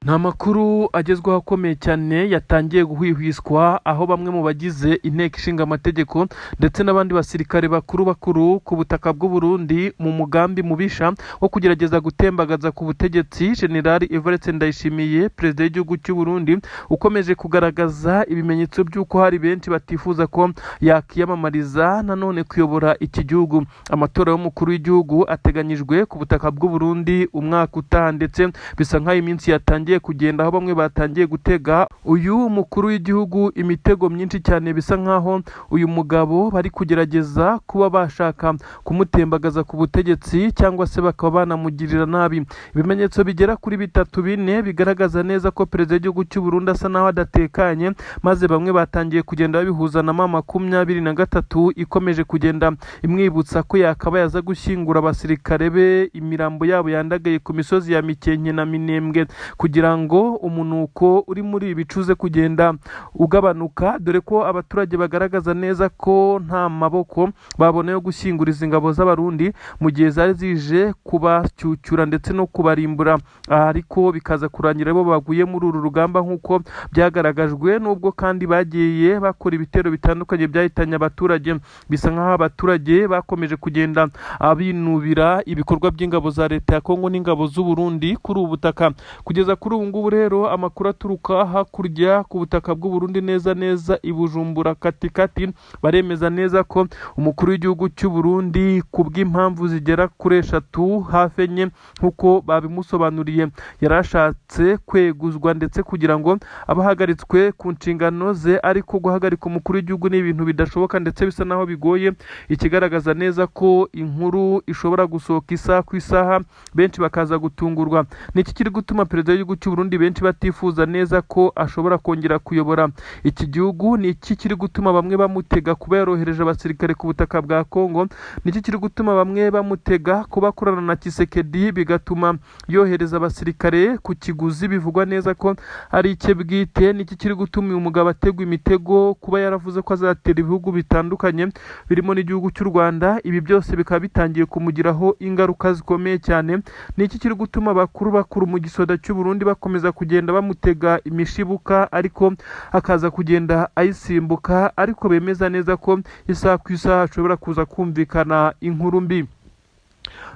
Ni amakuru agezweho akomeye cyane yatangiye guhwihwiswa, aho bamwe mu bagize Inteko Ishinga Amategeko ndetse n'abandi basirikare bakuru bakuru ku butaka bw'u Burundi, mu mugambi mubisha wo kugerageza gutembagaza ku butegetsi General Evariste Ndayishimiye, perezida w'igihugu cy'u Burundi, ukomeje kugaragaza ibimenyetso by'uko hari benshi batifuza ko yakiyamamariza nanone kuyobora iki gihugu. Amatora y'umukuru w'igihugu ateganyijwe ku butaka bw'u Burundi umwaka utaha, ndetse bisa nk'aho iminsi yatangiye kugenda, aho bamwe batangiye gutega uyu mukuru w'igihugu imitego myinshi cyane. Bisa nk'aho uyu mugabo bari kugerageza kuba bashaka kumutembagaza ku butegetsi cyangwa se bakaba banamugirira nabi. Ibimenyetso bigera kuri bitatu, bine bigaragaza neza ko perezida w'igihugu cy'u Burundi asa naho adatekanye, maze bamwe batangiye kugenda babihuza na M23 ikomeje kugenda imwibutsa ko yakabaye aza gushyingura abasirikare be, imirambo yabo yandagaye ku misozi ya Mikenke na Minembwe, kugira ngo umunuko uri muri ibi bice uze kugenda ugabanuka, dore ko abaturage bagaragaza neza ko nta maboko babona yo gushyingura izi ngabo z'Abarundi mu gihe zari zije kubacyucyura ndetse no kubarimbura, ariko bikaza kurangira bo baguye muri uru rugamba nk'uko byagaragajwe. Nubwo kandi bagiye bakora ibitero bitandukanye byahitanye abaturage, bisa nk'aho abaturage bakomeje kugenda binubira ibikorwa by'ingabo za leta ya Kongo n'ingabo z'u Burundi kuri ubu butaka. Kugeza kuri ubu ngubu rero, amakuru aturuka hakurya ku butaka bw'u Burundi, neza neza i Bujumbura katikati, baremeza neza ko umukuru w'igihugu cy'u Burundi, ku bw'impamvu zigera kuri eshatu, hafi enye, nk'uko babimusobanuriye, yarashatse kweguzwa ndetse kugira ngo abe ahagaritswe ku nshingano ze. Ariko guhagarika umukuru w'igihugu ni ibintu bidashoboka ndetse bisa naho bigoye, ikigaragaza neza ko inkuru ishobora gusohoka isaha ku isaha, benshi bakaza gutungurwa. Ni iki kiri gutuma perezida w'igihugu cy'u Burundi benshi batifuza neza ko ashobora kongera kuyobora iki gihugu? Ni iki kiri gutuma bamwe bamutega kuba yarohereje abasirikare ku butaka bwa Kongo? Ni iki kiri gutuma bamwe bamutega kuba akorana na Tshisekedi, bigatuma yohereza abasirikare ku kiguzi bivugwa neza ko ari icye bwite? Ni iki kiri gutuma uyu mugabo ategwa imitego kuba yaravuze ko azatera ibihugu bitandukanye birimo n'igihugu cy'u Rwanda? Ibi byose bikaba bitangiye kumugiraho ingaruka zikomeye cyane. Ni iki kiri gutuma abakuru bakuru mu gisoda cy'u Burundi bakomeza kugenda bamutega imishibuka, ariko akaza kugenda ayisimbuka, ariko bemeza neza ko isaha ku isaha hashobora kuza kumvikana inkuru mbi?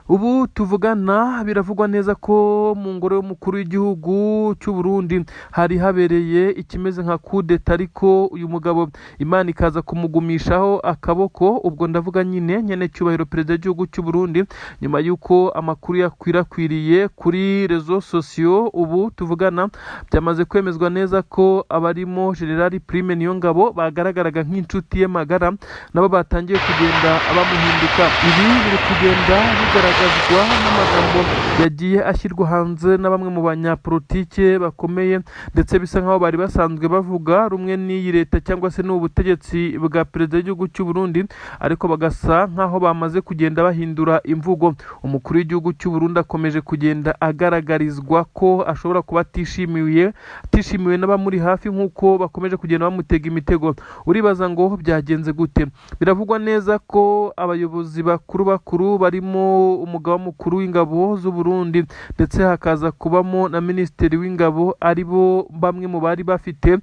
Ubu tuvugana, biravugwa neza ko mu ngoro y'umukuru w'igihugu cy'u Burundi hari habereye ikimeze nka kudeta, ariko uyu mugabo Imana ikaza kumugumishaho akaboko. Ubwo ndavuga nyine nyene cyubahiro perezida w'igihugu cy'u Burundi, nyuma y'uko amakuru yakwirakwiriye kuri réseaux sociaux. Ubu tuvugana byamaze kwemezwa neza ko abarimo General Prime Niyongabo, bagaragaraga nk'inshuti ye magara, nabo batangiye kugenda bamuhinduka. Ibi biri kugenda bigaragazwa n'amagambo yagiye ashyirwa hanze na bamwe mu banyapolitike bakomeye, ndetse bisa nk'aho bari basanzwe bavuga rumwe n'iyi leta cyangwa se n'ubu butegetsi bwa perezida w'igihugu cy'u Burundi, ariko bagasa nk'aho bamaze kugenda bahindura imvugo. Umukuru w'igihugu cy'u Burundi akomeje kugenda agaragarizwa ko ashobora kuba atishimiwe n'abamuri hafi, nk'uko bakomeje kugenda bamutega imitego. Uribaza ngo byagenze gute? Biravugwa neza ko abayobozi bakuru bakuru, barimo umugaba mukuru w'ingabo z'u Burundi, ndetse hakaza kubamo na minisitiri w'ingabo, ari bo bamwe mu bari bafite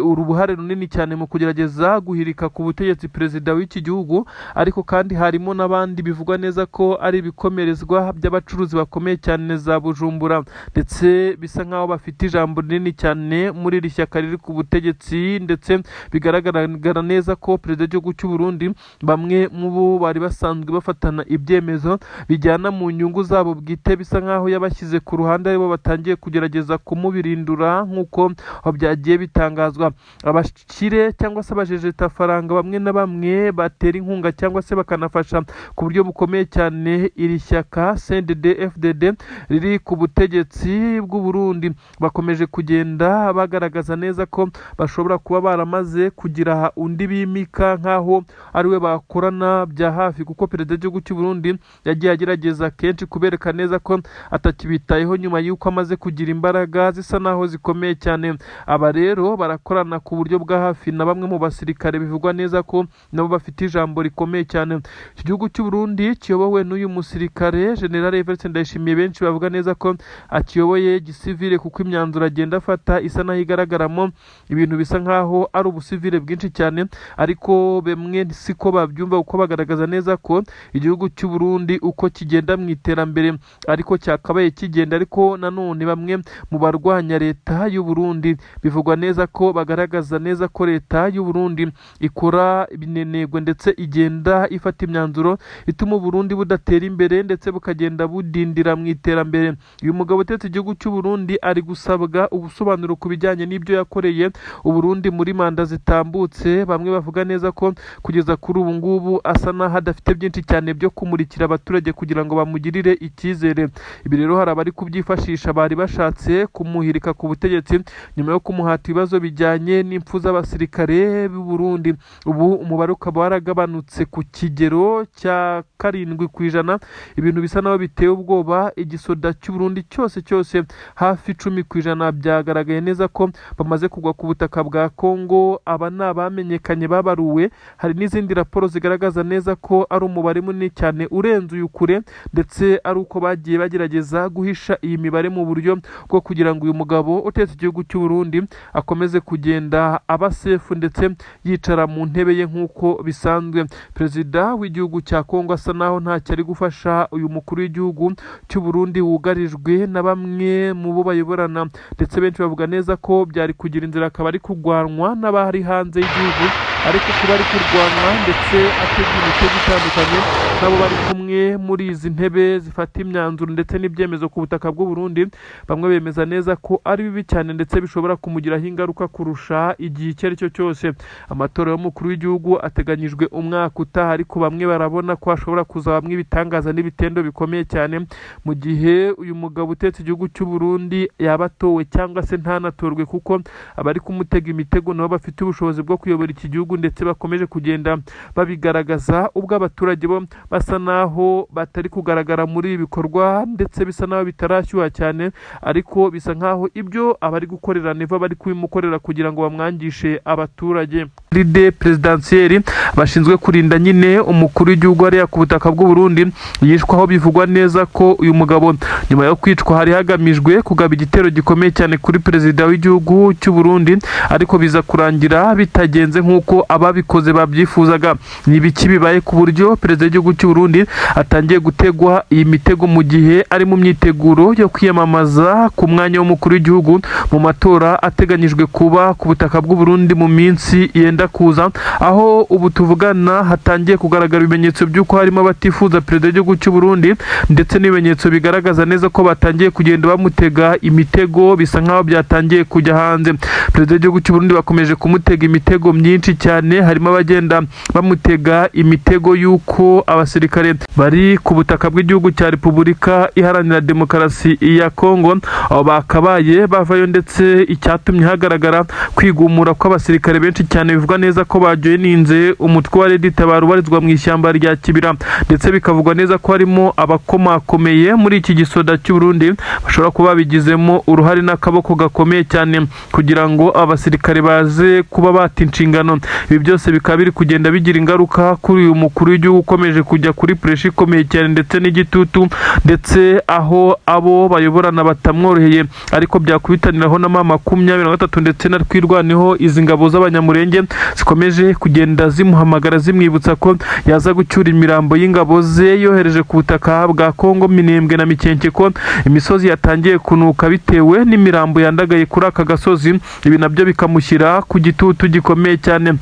uruhare runini cyane mu kugerageza guhirika ku butegetsi perezida w'iki gihugu, ariko kandi harimo n'abandi bivugwa neza ko ari ibikomerezwa by'abacuruzi bakomeye cyane za Bujumbura, ndetse bisa nk'aho bafite ijambo rinini cyane muri iri shyaka riri ku butegetsi, ndetse bigaragara neza ko perezida w'igihugu cy'u Burundi, bamwe mu bo bari basanzwe bafatana ibyemezo bijyana mu nyungu zabo bwite, bisa nk'aho yabashyize ku ruhande, aribo batangiye kugerageza kumubirindura, nk'uko byagiye bitangazwa. Abakire cyangwa se abajejetafaranga bamwe na bamwe batera inkunga cyangwa se bakanafasha ku buryo bukomeye cyane iri shyaka CNDD FDD riri ku butegetsi bw'u Burundi, bakomeje kugenda bagaragaza neza ko bashobora kuba baramaze kugira undi bimika nk'aho ariwe bakorana bya hafi, kuko perezida w'igihugu cy'u Burundi yagiye agerageza agerageza kenshi kubereka neza ko atakibitayeho nyuma y'uko amaze kugira imbaraga zisa naho zikomeye cyane. Aba rero barakorana ku buryo bwa hafi na bamwe mu basirikare bivugwa neza ko nabo bafite ijambo rikomeye cyane. Iki gihugu cy'u Burundi kiyobowe n'uyu musirikare General Evariste Ndayishimiye, benshi bavuga neza ko akiyoboye gisivile, kuko imyanzuro agenda afata isa naho igaragaramo ibintu bisa nkaho ari ubusivile bwinshi cyane, ariko bamwe siko babyumva, kuko bagaragaza neza ko igihugu cy'u Burundi uko kigenda mu iterambere ariko cyakabaye kigenda. Ariko nanone bamwe mu barwanya leta y'u Burundi bivugwa neza ko bagaragaza neza ko leta y'u Burundi ikora ibinenegwe ndetse igenda ifata imyanzuro ituma Burundi budatera imbere ndetse bukagenda budindira mu iterambere. Uyu mugabo utetse igihugu cy'u Burundi ari gusabwa ubusobanuro ku bijyanye n'ibyo yakoreye Uburundi muri manda zitambutse. Bamwe bavuga neza ko kugeza kuri ubu ngubu asa n'aho adafite byinshi cyane byo kumurikira abaturage kugira ngo bamugirire icyizere. Ibi rero hari abari kubyifashisha bari bashatse kumuhirika ku butegetsi nyuma yo kumuhata ibibazo bijyanye n'impfu z'abasirikare b'u Burundi. Ubu umubare ukaba waragabanutse ku kigero cya 7%, ibintu bisa naho biteye ubwoba. Igisoda cy'u Burundi cyose cyose hafi 10% byagaragaye neza ko bamaze kugwa ku butaka bwa Kongo. Aba ni abamenyekanye babaruwe, hari n'izindi raporo zigaragaza neza ko ari umubare munini cyane urenze uyu kure, ndetse ari uko bagiye bagerageza guhisha iyi mibare mu buryo bwo kugira ngo uyu mugabo utetse igihugu cy'u Burundi akomeze kugenda aba sefu ndetse yicara mu ntebe ye nk'uko bisanzwe. Perezida w'igihugu cya Kongo asa naho ntacyo ari gufasha uyu mukuru w'igihugu cy'u Burundi wugarijwe na bamwe mu bo bayoborana, ndetse benshi bavuga neza ko byari kugira inzira akaba ari kurwanwa n'abari hanze y'igihugu, ariko kuba ari kurwanwa ndetse ategura imitego itandukanye nabo bari kumwe muri izi ntebe zifata imyanzuro ndetse n'ibyemezo ku butaka bw'u Burundi, bamwe bemeza neza ko ari bibi cyane ndetse bishobora kumugiraho ingaruka kurusha igihe icyo ari cyo cyose. Amatora y'umukuru w'igihugu ateganyijwe umwaka utaha, ariko bamwe barabona ko hashobora kuzabamwo ibitangaza n'ibitendo bikomeye cyane mu gihe uyu mugabo utetse igihugu cy'u Burundi yaba atowe cyangwa se ntanatorwe, kuko abari kumutega imitego nabo bafite ubushobozi bwo kuyobora iki gihugu ndetse bakomeje kugenda babigaragaza, ubwo abaturage bo basa naho batari kugaragara muri ibi bikorwa ndetse bisa naho bitarashyuha cyane, ariko bisa nkaho ibyo abari gukorera Neva bari kubimukorera kugira ngo bamwangishe abaturage. Ride presidentielle bashinzwe kurinda nyine umukuru w'igihugu hariya ku butaka bw'u Burundi yishwe, aho bivugwa neza ko uyu mugabo nyuma yo kwicwa hari hagamijwe kugaba igitero gikomeye cyane kuri perezida w'igihugu cy'u Burundi, ariko biza kurangira bitagenze nk'uko ababikoze babyifuzaga. Ni ibiki bibaye ku buryo perezida w'igihugu cy'u Burundi atangiye gutegwa iyi mitego mu gihe ari mu myiteguro yo kwiyamamaza ku mwanya w'umukuru w'igihugu mu matora ateganyijwe kuba ku butaka bw'u Burundi mu minsi yenda kuza, aho ubu tuvugana hatangiye kugaragara ibimenyetso by'uko harimo abatifuza perezida w'igihugu cy'u Burundi, ndetse n'ibimenyetso bigaragaza neza ko batangiye kugenda bamutega imitego, bisa nkaho byatangiye kujya hanze. Perezida w'igihugu cy'u Burundi bakomeje kumutega imitego myinshi cyane, harimo abagenda bamutega imitego y'uko abasirikare bari ku butaka bw'igihugu cya Repubulika Iharanira Demokarasi ya Kongo abo bakabaye bavayo, ndetse icyatumye hagaragara kwigumura kw'abasirikare benshi cyane bivugwa neza ko bajoyininze umutwe wa Red Tabara ubarizwa mu ishyamba rya Kibira, ndetse bikavugwa neza ko harimo abakomakomeye muri iki gisoda cy'u Burundi bashobora kuba babigizemo uruhare n'akaboko gakomeye cyane kugira ngo abasirikare baze kuba bata inshingano. Ibi byose bikaba biri kugenda bigira ingaruka kuri uyu mukuru w'igihugu ukomeje kujya kuri pressure ikomeye cyane ndetse n'igitutu, ndetse aho abo bayoborana batamworoheye, ariko byakubitaniraho na M23 ndetse na Twirwaneho, izi ngabo z'Abanyamurenge zikomeje kugenda zimuhamagara zimwibutsa ko yaza gucyura imirambo y'ingabo ze yohereje ku butaka bwa Kongo, Minembwe na Mikenke, ko imisozi yatangiye kunuka bitewe n'imirambo yandagaye kuri aka gasozi. Ibi nabyo bikamushyira ku gitutu gikomeye cyane.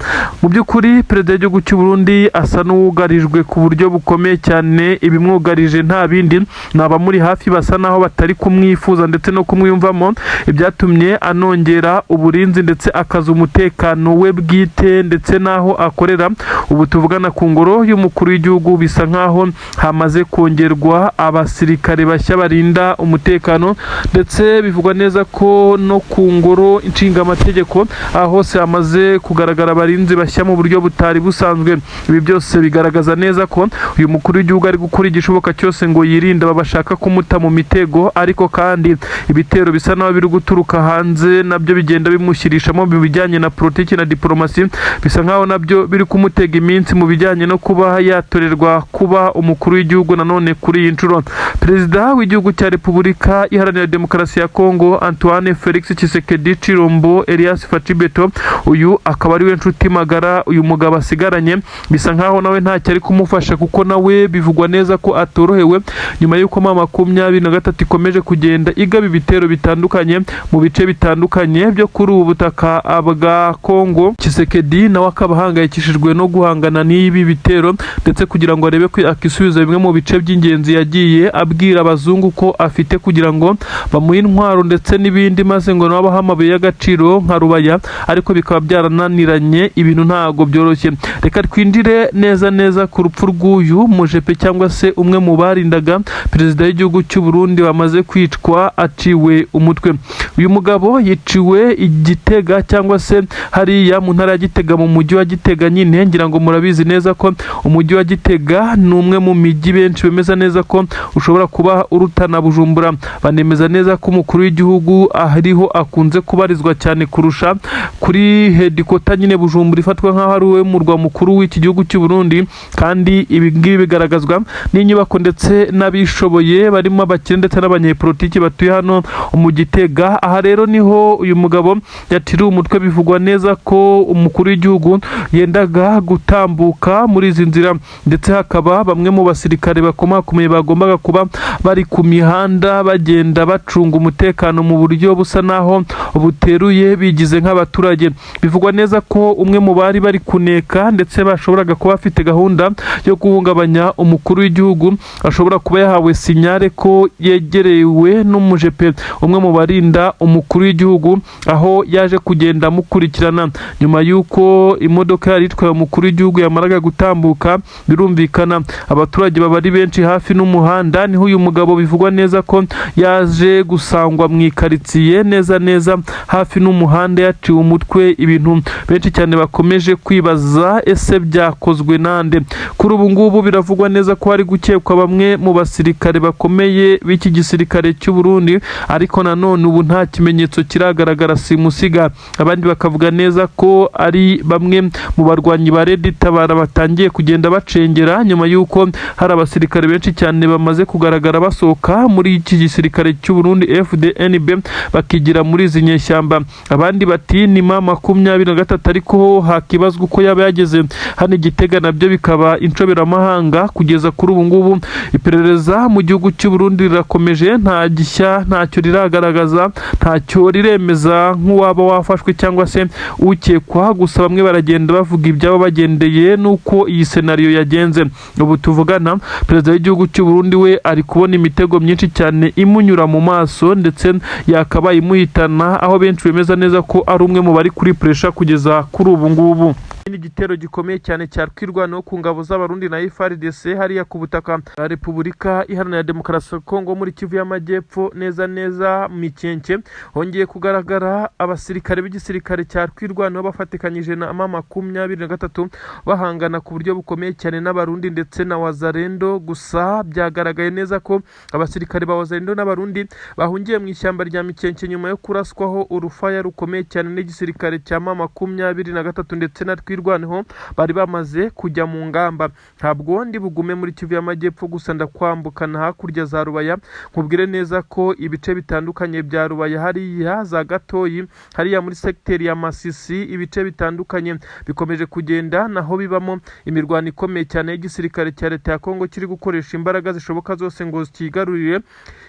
Mu by'ukuri perezida w'igihugu cy'u Burundi asa n'uwugarijwe ku buryo bukomeye cyane. Ibimwugarije nta bindi, ni abamuri hafi basa naho batari kumwifuza ndetse no kumwiyumvamo, ibyatumye anongera uburinzi ndetse akaza umutekano we bwite ndetse n'aho akorera. Ubu tuvugana ku ngoro y'umukuru w'igihugu bisa nkaho hamaze kongerwa abasirikare bashya barinda umutekano, ndetse bivugwa neza ko no ku ngoro nshingamategeko aho hose hamaze kugaragara abarinzi. abarinzi bashya mu buryo butari busanzwe. Ibi byose bigaragaza neza ko uyu mukuru w'igihugu ari gukora igishoboka cyose ngo yirinde aba bashaka kumuta mu mitego, ariko kandi ibitero bisa naho biri guturuka hanze nabyo bigenda bimushyirishamo mu bijyanye na politiki na diplomasi, bisa nkaho nabyo biri kumutega iminsi mu bijyanye no kuba yatorerwa kuba umukuru w'igihugu nanone kuri iyi nshuro. Perezida w'igihugu cya Repubulika Iharanira Demokarasi ya Kongo, Antoine Felix Tshisekedi Tshilombo Elias Fatshi Beto, uyu akaba ari we nshuti magara uyu mugabo asigaranye, bisa nkaho nawe ntacyo ari kumufasha, kuko nawe bivugwa neza ko atorohewe nyuma y'uko M23 ikomeje kugenda igaba ibitero bitandukanye mu bice bitandukanye byo kuri ubu butaka bwa Kongo. Tshisekedi nawe akaba ahangayikishijwe no guhangana n'ibi bitero, ndetse kugira ngo arebe ko akisubiza bimwe mu bice by'ingenzi yagiye abwira abazungu ko afite kugira ngo bamuhe intwaro ndetse n'ibindi, maze ngo nabo bahe amabuye y'agaciro nka Rubaya, ariko bikaba byarananiranye. Ibintu ntabwo byoroshye. Reka twinjire neza neza ku rupfu rw'uyu mujepe cyangwa se umwe mu barindaga perezida w'igihugu cy'u Burundi wamaze kwicwa aciwe umutwe. Uyu mugabo yiciwe i Gitega cyangwa se hariya mu ntara ya Gitega, mu mujyi wa Gitega nyine. Ngira ngo murabizi neza ko umujyi wa Gitega ni umwe mu mijyi benshi bemeza neza ko ushobora kuba urutana Bujumbura. Banemeza neza ko umukuru w'igihugu ariho akunze kubarizwa cyane kurusha kuri headquarter nyine Bujumbura, ifatwa nk'aho ari we murwa mukuru w'iki gihugu cy'u Burundi. Kandi ibi ngibi bigaragazwa n'inyubako ndetse n'abishoboye barimo abakire ndetse n'abanyepolitiki batuye hano mu Gitega. Aha rero niho uyu mugabo yatiriwe umutwe. Bivugwa neza ko umukuru w'igihugu yendaga gutambuka muri izi nzira, ndetse hakaba bamwe mu basirikare bakomakomeye bagombaga kuba bari ku mihanda bagenda bacunga umutekano mu buryo busa naho buteruye, bigize nk'abaturage. Bivugwa neza ko umwe mu bari bari kuneka ndetse bashoboraga kuba bafite gahunda yo guhungabanya umukuru w'igihugu ashobora kuba yahawe signal ko yegerewe n'umujepe umwe mu barinda umukuru w'igihugu, aho yaje kugenda amukurikirana nyuma y'uko imodoka yari itwaye umukuru w'igihugu yamaraga gutambuka. Birumvikana abaturage baba ari benshi hafi n'umuhanda, niho uyu mugabo bivugwa neza ko yaje gusangwa mu ikaritsiye neza neza hafi n'umuhanda yaciwe umutwe. Ibintu benshi cyane bakomeje kwibaza: ese byakozwe nande? Kuri ubu ngubu biravugwa neza ko hari gukekwa bamwe mu basirikare bakomeye b'iki gisirikare cy'u Burundi, ariko nanone ubu nta kimenyetso kiragaragara simusiga. Abandi bakavuga neza ko ari bamwe mu barwanyi ba Red Tabara batangiye kugenda bacengera, nyuma y'uko hari abasirikare benshi cyane bamaze kugaragara basohoka muri iki gisirikare cy'u Burundi FDNB bakigira muri izi nyeshyamba. Abandi bati ni M23, ariko hakibazwa uko yaba yageze hano i Gitega, nabyo bikaba inshoberamahanga. Kugeza kuri ubu ngubu iperereza mu gihugu cy'u Burundi rirakomeje, nta gishya, ntacyo riragaragaza, ntacyo riremeza nk'uwaba wafashwe cyangwa se ukekwa. Gusa bamwe baragenda bavuga ibyabo bagendeye n'uko iyi scenario yagenze. Ubu tuvugana, perezida w'igihugu cy'u Burundi we ari kubona imitego myinshi cyane imunyura mu maso ndetse yakabaye imuhitana, aho benshi bemeza neza ko ari umwe mu bari kuri pressure kugeza kuri ubu ngubu. Ikindi gitero gikomeye cyane cya twirwanaho ku ngabo z'Abarundi na FARDC hariya ku butaka bwa Repubulika Iharanira Demokarasi ya Kongo muri Kivu y'Amajyepfo, neza neza Mikenke, hongeye kugaragara abasirikare b'igisirikare cya twirwanaho bafatikanyije na M23 bahangana ku buryo bukomeye cyane n'Abarundi ndetse na Wazalendo. Gusa byagaragaye neza ko abasirikare ba Wazalendo n'Abarundi bahungiye mu ishyamba rya Mikenke nyuma yo kuraswaho urufaya rukomeye cyane n'igisirikare cya M23 ndetse na twirwaneho bari bamaze kujya mu ngamba. Ntabwo ndi bugume muri Kivu y'Amajyepfo gusa, ndakwambukana hakurya za Rubaya, nkubwire neza ko ibice bitandukanye bya Rubaya, hariya za Gatoyi, hariya muri segiteri ya Masisi, ibice bitandukanye bikomeje kugenda naho bibamo imirwano ikomeye cyane y'igisirikare cya leta ya Kongo kiri gukoresha imbaraga zishoboka zose ngo kigarurire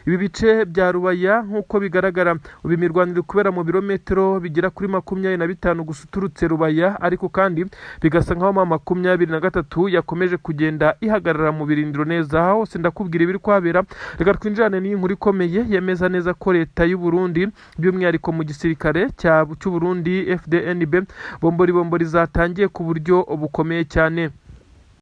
ibi bice bya Rubaya. Nk'uko bigaragara, ubu imirwano iri kubera mu birometero bigera kuri 25 gusa uturutse Rubaya, ariko kandi bigasa nkaho M23 yakomeje kugenda ihagarara mu birindiro neza. Aha hose ndakubwira ibiri kuhabera. Reka twinjirane n'iyi nkuru ikomeye yemeza neza ko leta y'u Burundi, by'umwihariko mu gisirikare cy'u Burundi FDNB, bombori bombori zatangiye ku buryo bukomeye cyane.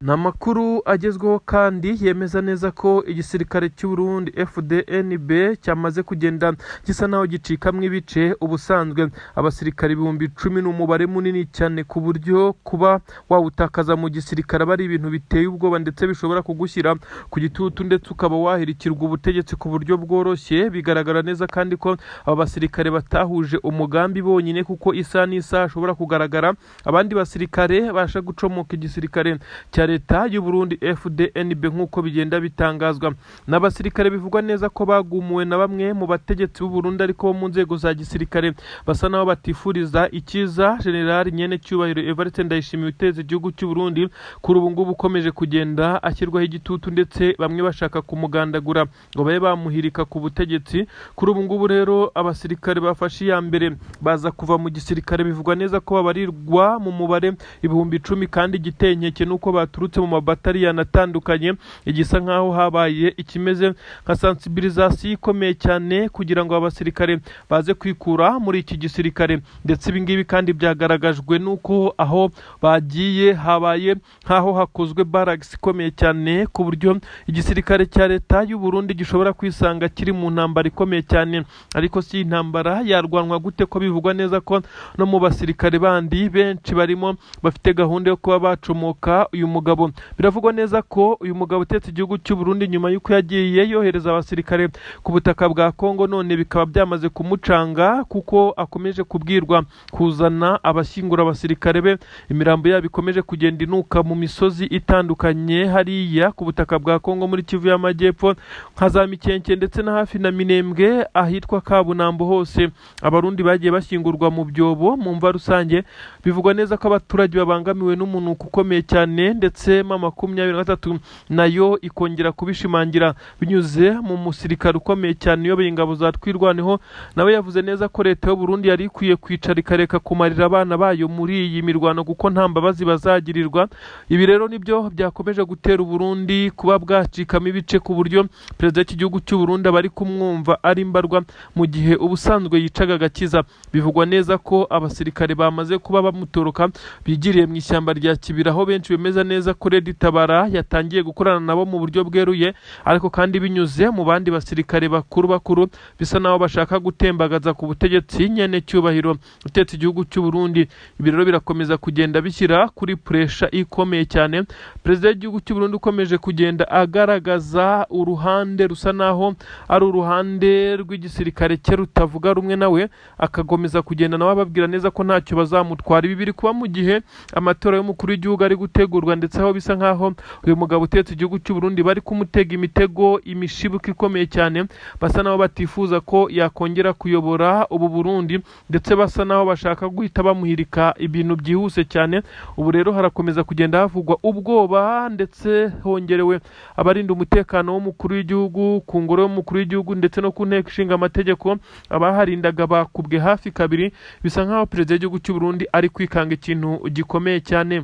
Ni amakuru agezweho kandi yemeza neza ko igisirikare cy'u Burundi FDNB cyamaze kugenda gisa naho gicikamwo ibice. Ubusanzwe abasirikare 10,000 ni umubare munini cyane, ku buryo kuba wawutakaza mu gisirikare aba ari ibintu biteye ubwoba, ndetse bishobora kugushyira ku gitutu, ndetse ukaba wahirikirwa ubutegetsi ku buryo bworoshye. Bigaragara neza kandi ko aba basirikare batahuje umugambi bonyine, kuko isaha n'isaha hashobora kugaragara abandi basirikare basha gucomoka igisirikare cya leta y'u Burundi FDNB, nk'uko bigenda bitangazwa n'abasirikare. Bivugwa neza ko bagumuwe na bamwe mu bategetsi b'u Burundi, ariko bo mu nzego za gisirikare, basa naho batifuriza icyiza General Nyene Cyubahiro Evariste Ndayishimiye uteza igihugu cy'u Burundi. Kuri ubu ngubu ukomeje kugenda ashyirwaho igitutu, ndetse bamwe bashaka kumugandagura ngo babe bamuhirika ku butegetsi. Kuri ubu ngubu rero abasirikare bafashe iya mbere baza kuva mu gisirikare bivugwa neza ko babarirwa mu mubare 10,000, kandi igiteye inkeke nuko baturutse mu mabataliyani atandukanye. Igisa nk'aho habaye ikimeze nka sensibilisation ikomeye cyane kugira ngo abasirikare baze kwikura muri iki gisirikare. Ndetse ibi ngibi kandi byagaragajwe n'uko aho bagiye habaye nk'aho hakozwe barracks ikomeye cyane, ku buryo igisirikare cya leta y'u Burundi gishobora kwisanga kiri mu ntambara ikomeye cyane. Ariko si intambara yarwanwa gute, ko bivugwa neza ko no mu basirikare bandi benshi barimo bafite gahunda yo kuba bacomoka uyu mugabo? Biravugwa neza ko uyu mugabo utetse igihugu cy'u Burundi, nyuma y'uko yagiye yohereza abasirikare ku butaka bwa Kongo, none bikaba byamaze kumucanga, kuko akomeje kubwirwa kuzana abashyingura abasirikare be. Imirambo yabo ikomeje kugenda inuka mu misozi itandukanye hariya ku butaka bwa Kongo muri Kivu y'Amajyepfo, nka za Mikenke ndetse na hafi na Minembwe ahitwa Kabunambo. Hose Abarundi bagiye bashyingurwa mu byobo, mu mva rusange. Bivugwa neza ko abaturage babangamiwe n'umunuko ukomeye cyane, ndetse M23 nayo ikongera kubishimangira binyuze mu musirikare ukomeye cyane uyoboye ingabo za Twirwaneho. Nawe yavuze neza ko leta y'u Burundi yari ikwiye kwicara ikareka kumarira abana bayo muri iyi mirwano, kuko nta mbabazi bazagirirwa. Ibi rero nibyo byakomeje gutera Uburundi kuba bwacikamo ibice, ku buryo perezida w'iki gihugu cy'u Burundi abari kumwumva ari mbarwa, mu gihe ubusanzwe yicaga agakiza. Bivugwa neza ko abasirikare bamaze kuba bamutoroka bigiriye mu ishyamba rya Kibira, aho benshi bemeza neza ko Red Tabara yatangiye gukorana nabo mu buryo bweruye, ariko kandi binyuze mu bandi basirikare bakuru bakuru bisa naho bashaka gutembagaza ku butegetsi nyene cyubahiro utetse igihugu cy'u Burundi. Ibi rero birakomeza kugenda bishyira kuri pressure ikomeye cyane perezida w'igihugu cy'u Burundi, ukomeje kugenda agaragaza uruhande rusa naho ari uruhande rw'igisirikare cye rutavuga rumwe nawe, akakomeza kugenda nawe ababwira neza ko ntacyo bazamutwara. Ibi biri kuba mu gihe amatora y'umukuru w'igihugu ari gutegurwa, ndetse aho bisa nkaho uyu mugabo utetse igihugu cy'u Burundi bari kumutega imitego, imishibuko ikomeye cyane, basa naho batifuza ko yakongera kuyobora ubu Burundi, ndetse basa naho bashaka guhita bamuhirika ibintu byihuse cyane. Ubu rero harakomeza kugenda havugwa ubwoba, ndetse hongerewe abarinda umutekano w'umukuru w'igihugu ku ngoro y'umukuru w'igihugu ndetse no ku nteko ishinga amategeko. Abaharindaga bakubwe hafi kabiri. Bisa nkaho perezida w'igihugu cy'u Burundi ari kwikanga ikintu gikomeye cyane.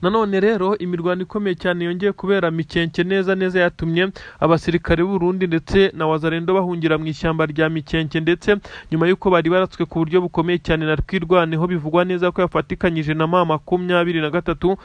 Nanone rero imirwano ikomeye cyane yongeye kubera Mikenke neza neza yatumye abasirikare b'u Burundi ndetse na Wazalendo bahungira mu ishyamba rya Mikenke, ndetse nyuma y'uko bari baratswe ku buryo bukomeye cyane na Twirwaneho, bivugwa neza ko yafatikanyije na M23.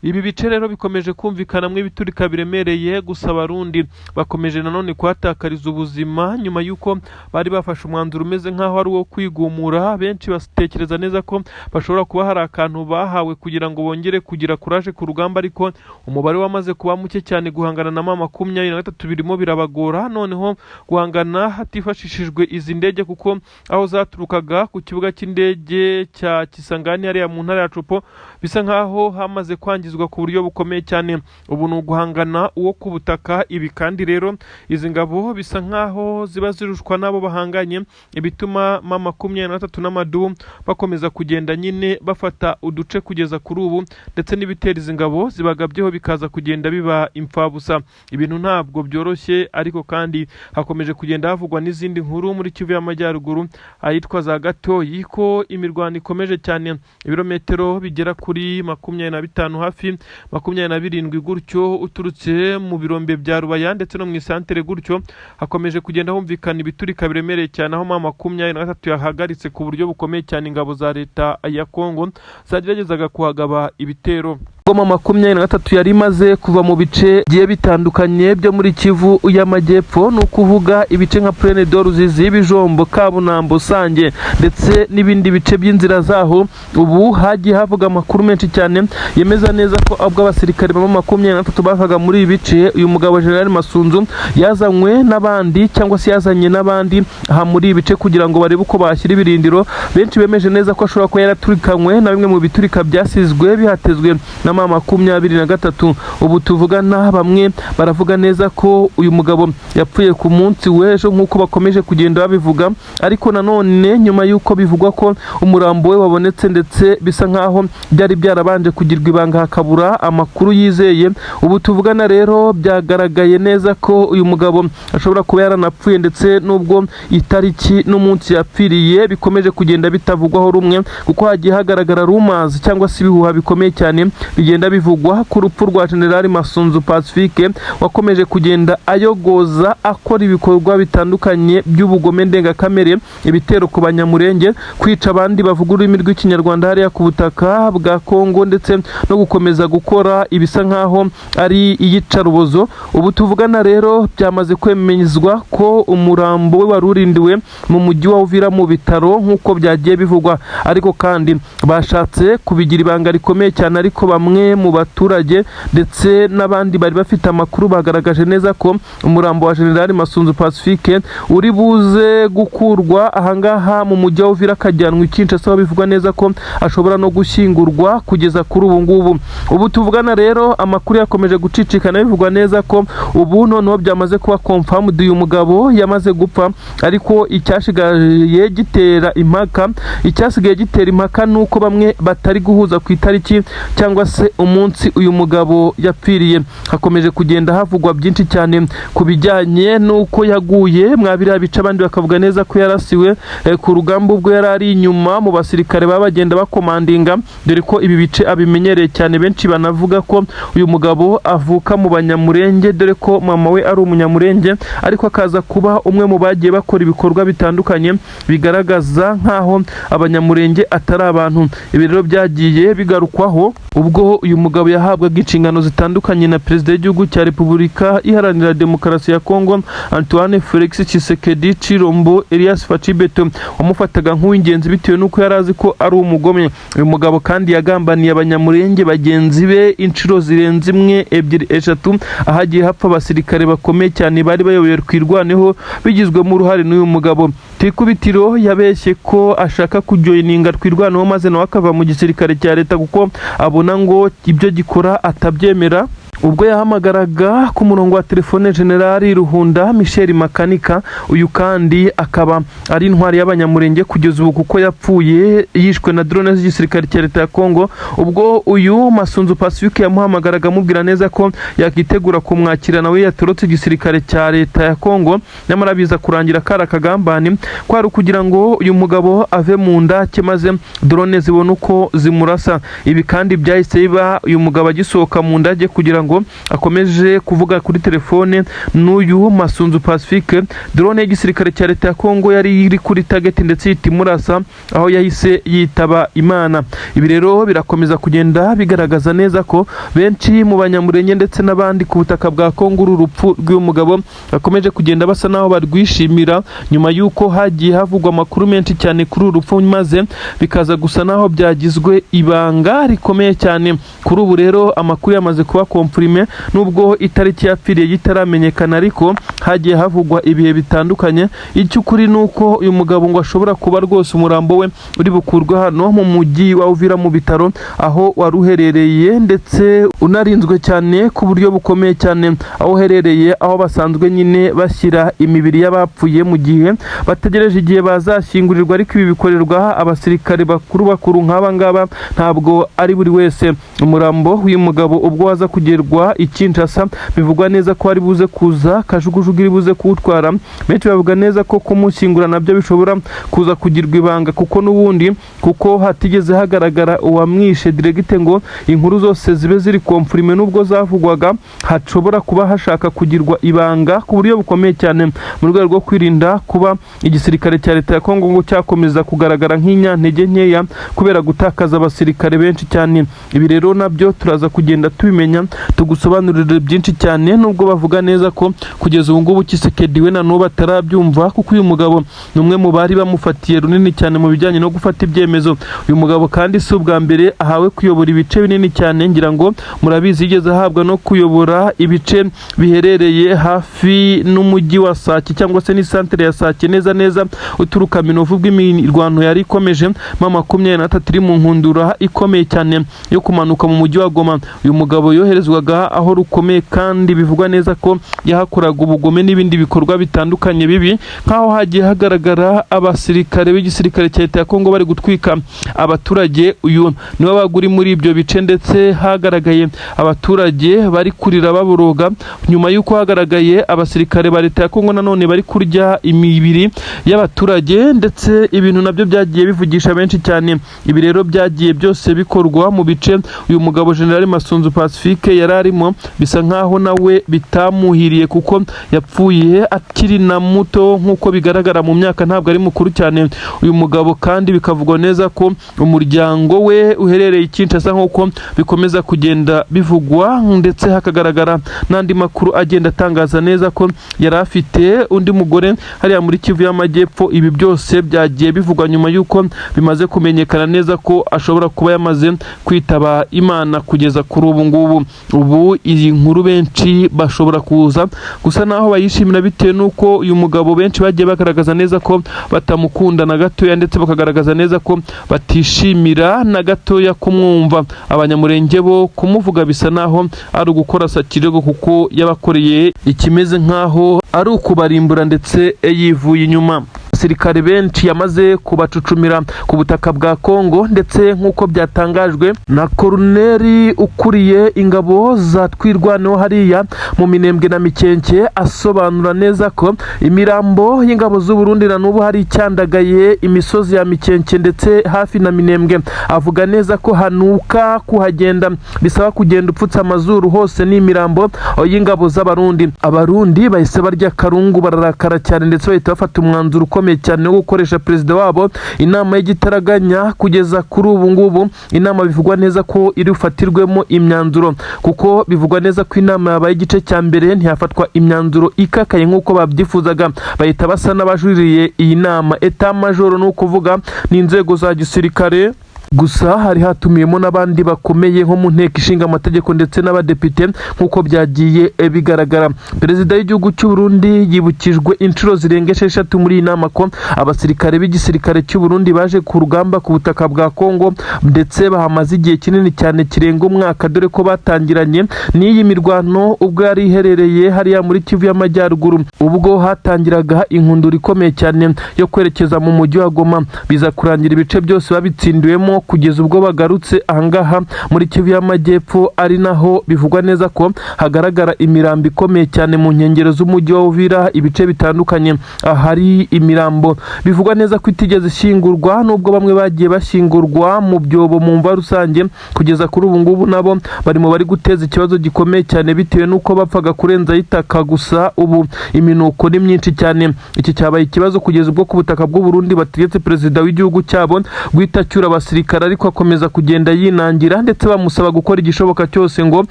Ibi bice rero bikomeje kumvikanamo ibiturika biremereye, gusa Abarundi bakomeje nanone kuhatakariza ubuzima nyuma y'uko bari bafashe umwanzuro umeze nk'aho ari uwo kwigumura. Benshi batekereza neza ko bashobora kuba hari akantu bahawe kugira ngo bongere kugira courage ku rugamba, ariko umubare wamaze kuba muke cyane. Guhangana na M23 birimo birabagora, noneho guhangana hatifashishijwe izi ndege, kuko aho zaturukaga ku kibuga cy'indege cya Kisangani hariya mu ntara ya Tshopo bisa nkaho hamaze kwangizwa ku buryo bukomeye cyane. Ubu ni uguhangana uwo ku butaka. Ibi kandi rero izi ngabo bisa nkaho ziba zirushwa n'abo bahanganye, ibituma M23 n'amadubu bakomeza kugenda nyine bafata uduce kugeza kuri ubu, ndetse n'ibitera izi ngabo zibagabyeho bikaza kugenda biba imfabusa. Ibintu ntabwo byoroshye, ariko kandi hakomeje kugenda havugwa n'izindi nkuru muri Kivu y'Amajyaruguru ahitwa za Gatoyi ko imirwano ikomeje cyane, ibirometero bigera kuri 25, hafi 27 gutyo, uturutse mu birombe bya Rubaya ndetse no mu isantere gutyo. Hakomeje kugenda humvikana ibiturika biremereye cyane, aho M23 yahagaritse ku buryo bukomeye cyane ingabo za leta ya Kongo zageragezaga kuhagaba ibitero. Goma 23 yari imaze kuva mu bice bigiye bitandukanye byo muri Kivu y'Amajyepfo, ni ukuvuga ibice nka Plaine de Ruzizi, Bijombo, Kabunambo, Sange ndetse n'ibindi bice by'inzira zaho. Ubu hagiye havuga amakuru menshi cyane yemeza neza ko ubwo abasirikare ba 23 bavaga muri ibi bice, uyu mugabo General Masunzu yazanywe n'abandi cyangwa se yazanye n'abandi aha muri ibi bice kugira ngo barebe uko bashyira ibirindiro. Benshi bemeje neza ko ashobora kuba yaraturikanywe na bimwe mu biturika byasizwe bihatezwe na 23. Ubu tuvugana, bamwe baravuga neza ko uyu mugabo yapfuye ku munsi w'ejo nk'uko bakomeje kugenda babivuga. Ariko nanone nyuma y'uko bivugwa ko umurambo we wabonetse, ndetse bisa nk'aho byari byarabanje kugirwa ibanga hakabura amakuru yizeye, ubu tuvugana rero byagaragaye neza ko uyu mugabo ashobora kuba yaranapfuye, ndetse n'ubwo itariki n'umunsi yapfiriye bikomeje kugenda bitavugwaho rumwe, kuko hagiye hagaragara rumors cyangwa se ibihuha bikomeye cyane bigenda bivugwa ku rupfu rwa General Masunzu Pacifique, wakomeje kugenda ayogoza akora ibikorwa bitandukanye by'ubugome ndengakamere, ibitero ku Banyamurenge, kwica abandi bavuga ururimi rw'Ikinyarwanda hariya ku butaka bwa Kongo, ndetse no gukomeza gukora ibisa nkaho ari iyicarubozo. Ubu tuvugana rero byamaze kwemezwa ko umurambo we wari urindiwe mu mujyi wa Uvira mu bitaro nk'uko byagiye bivugwa, ariko kandi bashatse kubigira ibanga rikomeye cyane. Ariko bamwe mu baturage ndetse n'abandi bari bafite amakuru bagaragaje neza ko umurambo wa General Masunzu Pacifique uri buze gukurwa ahangaha mu mujyi wa Uvira akajyanwa i Kinshasa, aho bivugwa neza ko ashobora no gushyingurwa kugeza kuri ubu ngubu. Ubu tuvugana rero amakuru yakomeje gucicikana bivugwa neza ko ubu noneho byamaze kuba confirmed, uyu mugabo yamaze gupfa. Ariko icyashigaye gitera impaka, icyasigaye gitera impaka ni uko bamwe batari guhuza ku itariki cyangwa se umunsi uyu mugabo yapfiriye. Hakomeje kugenda havugwa byinshi cyane ku bijyanye n'uko yaguye mwa biriya bice, abandi bakavuga neza ko yarasiwe ku rugamba ubwo yari ari inyuma mu basirikare baba bagenda bakomandinga, dore ko ibi bice abimenyereye cyane. Benshi banavuga ko uyu mugabo avuka mu Banyamurenge, dore ko mama we ari Umunyamurenge, ariko akaza kuba umwe mu bagiye bakora ibikorwa bitandukanye bigaragaza nk'aho Abanyamurenge atari abantu. Ibi rero byagiye bigarukwaho ubwo uyu mugabo yahabwaga inshingano zitandukanye na perezida w'igihugu cya Repubulika Iharanira Demokarasi ya Kongo, Antoine Felix Tshisekedi Tshilombo Elias Fatshi Béton, wamufataga nk'uw'ingenzi bitewe n'uko yari azi ko ari umugome. Uyu mugabo kandi yagambaniye Abanyamurenge bagenzi be inshuro zirenze imwe, ebyiri, eshatu, ahagiye hapfa abasirikare bakomeye cyane bari bayoboye Twirwaneho bigizwemo uruhare n'uyu mugabo. Ku ikubitiro yabeshye ko ashaka kujoininga Twirwaneho maze nawe akava mu gisirikare cya leta, kuko abona ngo ibyo gikora atabyemera. Ubwo yahamagaraga ku murongo wa telefone Generali Ruhunda Michel Makanika, uyu kandi akaba ari intwari y'Abanyamurenge kugeza ubu, kuko yapfuye yishwe na drone z'igisirikare cya leta ya Kongo, ubwo uyu Masunzu Pacifique yamuhamagaraga amubwira neza ko yakitegura kumwakira nawe yatorotse igisirikare cya leta ya Kongo, nyamara biza kurangira kari akagambane kwari ukugira ngo uyu mugabo ave mu ndake maze drone zibone uko zimurasa. Ibi kandi byahise biba uyu mugabo agisohoka mu ndake kugira ngo akomeje kuvuga kuri telefone n'uyu Masunzu Pacifique, drone y'igisirikare cya leta ya Kongo yari iri kuri target ndetse ihita imurasa, aho yahise yitaba Imana. Ibi rero birakomeza kugenda bigaragaza neza ko benshi mu Banyamurenge ndetse n'abandi ku butaka bwa Kongo, uru rupfu rw'uyu mugabo bakomeje kugenda basa naho barwishimira, nyuma y'uko hagiye havugwa amakuru menshi cyane kuri uru rupfu maze bikaza gusa naho byagizwe ibanga rikomeye cyane. Kuri ubu rero amakuru yamaze kuba confirmé, nubwo itariki yapfiriye itaramenyekana, ariko hagiye havugwa ibihe bitandukanye. Icy'ukuri ni uko uyu mugabo ngo ashobora kuba rwose umurambo we uri bukurwe hano mu mujyi wa Uvira mu bitaro aho wari uherereye, ndetse unarinzwe cyane ku buryo bukomeye cyane, aho uherereye aho basanzwe nyine bashyira imibiri y'abapfuye mu gihe bategereje igihe bazashyingurirwa. Ariko ibi bikorerwa abasirikare bakuru bakuru nk'aba ngaba, ntabwo ari buri wese. Umurambo w'uyu mugabo ubwo waza kugerwa gutwarwa i Kinshasa. Bivugwa neza ko ari buze kuza kajugujugu iri buze kuwutwara. Benshi bavuga neza ko kumushyingura nabyo bishobora kuza kugirwa ibanga, kuko n'ubundi kuko hatigeze hagaragara uwamwishe direct ngo inkuru zose zibe ziri confirmé. Nubwo zavugwaga, hashobora kuba hashaka kugirwa ibanga ku buryo bukomeye cyane mu rwego rwo kwirinda kuba igisirikare cya leta ya Kongo ngo cyakomeza kugaragara nk'inyantege nkeya kubera gutakaza abasirikare benshi cyane. Ibi rero nabyo turaza kugenda tubimenya, tugusobanurire byinshi cyane, nubwo bavuga neza ko kugeza ubu ngubu Tshisekedi we na n'ubu atarabyumva, kuko uyu mugabo ni umwe mu bari bamufatiye runini cyane mu bijyanye no gufata ibyemezo. Uyu mugabo kandi si ubwa mbere ahawe kuyobora ibice binini cyane. Ngira ngo murabizi, yigeze ahabwa no kuyobora ibice biherereye hafi n'umujyi wa Sake, cyangwa se n'isantere ya Sake neza neza, uturuka Minovu, bw'imirwano yari ikomeje M23 iri mu nkundura ikomeye cyane yo kumanuka mu mujyi wa Goma. Uyu mugabo yoherezwaga aho rukomeye, kandi bivugwa neza ko yahakoraga ubugome n'ibindi bikorwa bitandukanye bibi, nk'aho hagiye hagaragara abasirikare b'igisirikare cya leta ya Kongo bari gutwika abaturage. Uyu niwe wabaga uri muri ibyo bice, ndetse hagaragaye abaturage bari kurira baboroga nyuma y'uko hagaragaye abasirikare ba leta ya Kongo nanone bari kurya imibiri y'abaturage, ndetse ibintu nabyo byagiye bivugisha benshi cyane. Ibi rero byagiye byose bikorwa mu bice uyu mugabo General Masunzu Pacifique yari arimo. Bisa nkaho nawe bitamuhiriye, kuko yapfuye akiri na muto, nk'uko bigaragara mu myaka ntabwo ari mukuru cyane uyu mugabo. Kandi bikavugwa neza ko umuryango we uherereye i Kinshasa, nk'uko bikomeza kugenda bivugwa, ndetse hakagaragara n'andi makuru agenda atangaza neza ko yari afite undi mugore hariya muri Kivu y'Amajyepfo. Ibi byose byagiye bivugwa nyuma y'uko bimaze kumenyekana neza ko ashobora kuba yamaze kwitaba Imana kugeza kuri ubu ngubu. Ubu iyi nkuru benshi bashobora kuza gusa naho bayishimira, bitewe n'uko uyu mugabo benshi bagiye bagaragaza neza ko batamukunda na gatoya, ndetse bakagaragaza neza ko batishimira na gatoya kumwumva. Abanyamurenge bo kumuvuga bisa naho ari ugukora sakirego, kuko yabakoreye ikimeze nkaho ari ukubarimbura, ndetse yivuye inyuma. Abasirikare benshi yamaze kubacucumira ku butaka bwa Kongo, ndetse nk'uko byatangajwe na koroneri ukuriye ingabo za Twirwaneho hariya mu Minembwe na Mikenke, asobanura neza ko imirambo y'ingabo z'u Burundi na n'ubu hari icyandagaye imisozi ya Mikenke ndetse hafi na Minembwe. Avuga neza ko hanuka, kuhagenda bisaba kugenda upfutse amazuru, hose ni imirambo y'ingabo z'Abarundi. Abarundi bahise barya karungu, bararakara cyane, ndetse bahita bafata umwanzuro ukomeye cyane wo gukoresha perezida wabo inama y'igitaraganya. Kugeza kuri ubu ngubu inama bivugwa neza ko iri bufatirwemo imyanzuro, kuko bivugwa neza ko inama yabaye igice cya mbere ntihafatwa imyanzuro ikakaye nk'uko babyifuzaga, bahita basa n'abajuririye iyi nama. État-major ni ukuvuga ni inzego za gisirikare gusa, hari hatumiyemo n'abandi bakomeye nko mu nteko ishinga amategeko ndetse n'abadepite. Nk'uko byagiye bigaragara, perezida w'igihugu cy'u Burundi yibukijwe inshuro zirenga 6 muri iyi nama ko abasirikare b'igisirikare cy'u Burundi baje ku rugamba ku butaka bwa Kongo, ndetse bahamaze igihe kinini cyane kirenga umwaka, dore ko batangiranye n'iyi mirwano ubwo yari iherereye hariya muri Kivu y'Amajyaruguru, ubwo hatangiraga inkundura ikomeye cyane yo kwerekeza mu mujyi wa Goma, biza kurangira ibice byose babitsindiwemo, kugeza ubwo bagarutse ahangaha muri Kivu y'Amajyepfo, ari naho bivugwa neza ko hagaragara imirambo ikomeye cyane mu nkengero z'umujyi wa Uvira, ibice bitandukanye ahari imirambo bivugwa neza ko itigeze ishyingurwa, nubwo bamwe bagiye bashyingurwa mu byobo, mu mva rusange. Kugeza kuri ubu ngubu nabo bari mu bari guteza ikibazo gikomeye cyane, bitewe n'uko bapfaga kurenzaho itaka gusa. Ubu iminuko ni myinshi cyane. Iki cyabaye ikibazo kugeza ubwo ku butaka bw'u Burundi bategetse perezida w'igihugu cyabo guhita acyura abasirikare, ariko akomeza kugenda yinangira, ndetse bamusaba gukora igishoboka cyose ngo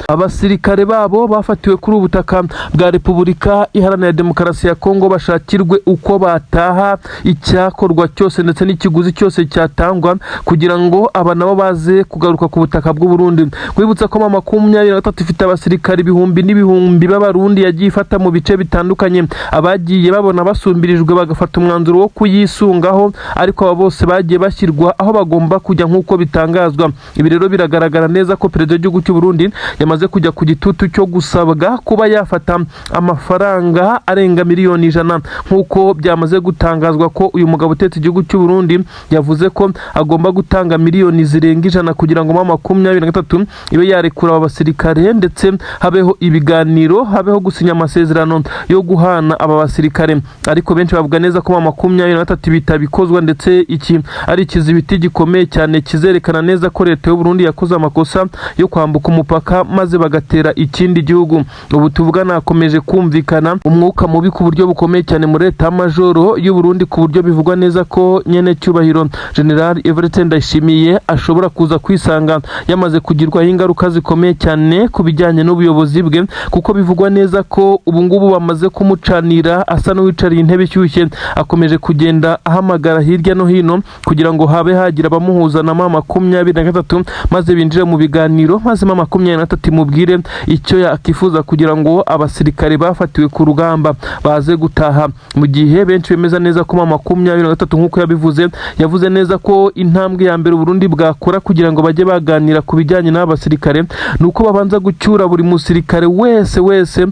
abasirikare babo bafatiwe kuri ubu butaka bwa Repubulika Iharanira Demokarasi ya Kongo bashakirwe uko bataha, icyakorwa cyose ndetse n'ikiguzi cyose cyatangwa kugira ngo aba nabo baze kugaruka ku butaka bw'u Burundi. Kwibutsa ko M23 ifite abasirikare ibihumbi n'ibihumbi b'Abarundi yagiye ifata mu bice bitandukanye, abagiye babona basumbirijwe bagafata umwanzuro wo kuyisungaho, ariko aba bose bagiye bashyirwa aho bagomba kujya. nk'uko bitangazwa. Ibi rero biragaragara neza ko perezida w'igihugu cy'u Burundi yamaze kujya ku gitutu cyo gusabwa kuba yafata amafaranga arenga miliyoni 100, nk'uko byamaze gutangazwa ko uyu mugabo utetse igihugu cy'u Burundi yavuze ko agomba gutanga miliyoni zirenga 100 kugira ngo M23 ibe yarekura aba basirikare, ndetse habeho ibiganiro, habeho gusinya amasezerano yo guhana aba basirikare. Ariko benshi bavuga neza ko M23 bitabikozwa, ndetse iki ari ikizibiti gikomeye cyane kizerekana neza ko leta y'u Burundi yakoze amakosa yo kwambuka umupaka maze bagatera ikindi gihugu. Ubu tuvugana hakomeje kumvikana umwuka mubi ku buryo bukomeye cyane muri leta majoro y'u Burundi, ku buryo bivugwa neza ko nyene cyubahiro General Evariste Ndayishimiye ashobora kuza kwisanga yamaze kugirwaho ingaruka zikomeye cyane ku bijyanye n'ubuyobozi bwe, kuko bivugwa neza ko ubu ngubu bamaze kumucanira asa n'uwicariye intebe ishyushye. Akomeje kugenda ahamagara hirya no hino kugira ngo habe hagira abamuhuza na M23, maze binjire mu biganiro, maze M23 imubwire icyo yakifuza kugira ngo abasirikare bafatiwe ku rugamba baze gutaha. Mu gihe benshi bemeza neza ko M23, nk'uko yabivuze, yavuze neza ko intambwe ya mbere Burundi bwakora kugira ngo bajye baganira ku bijyanye n'aba basirikare ni uko babanza gucyura buri musirikare wese wese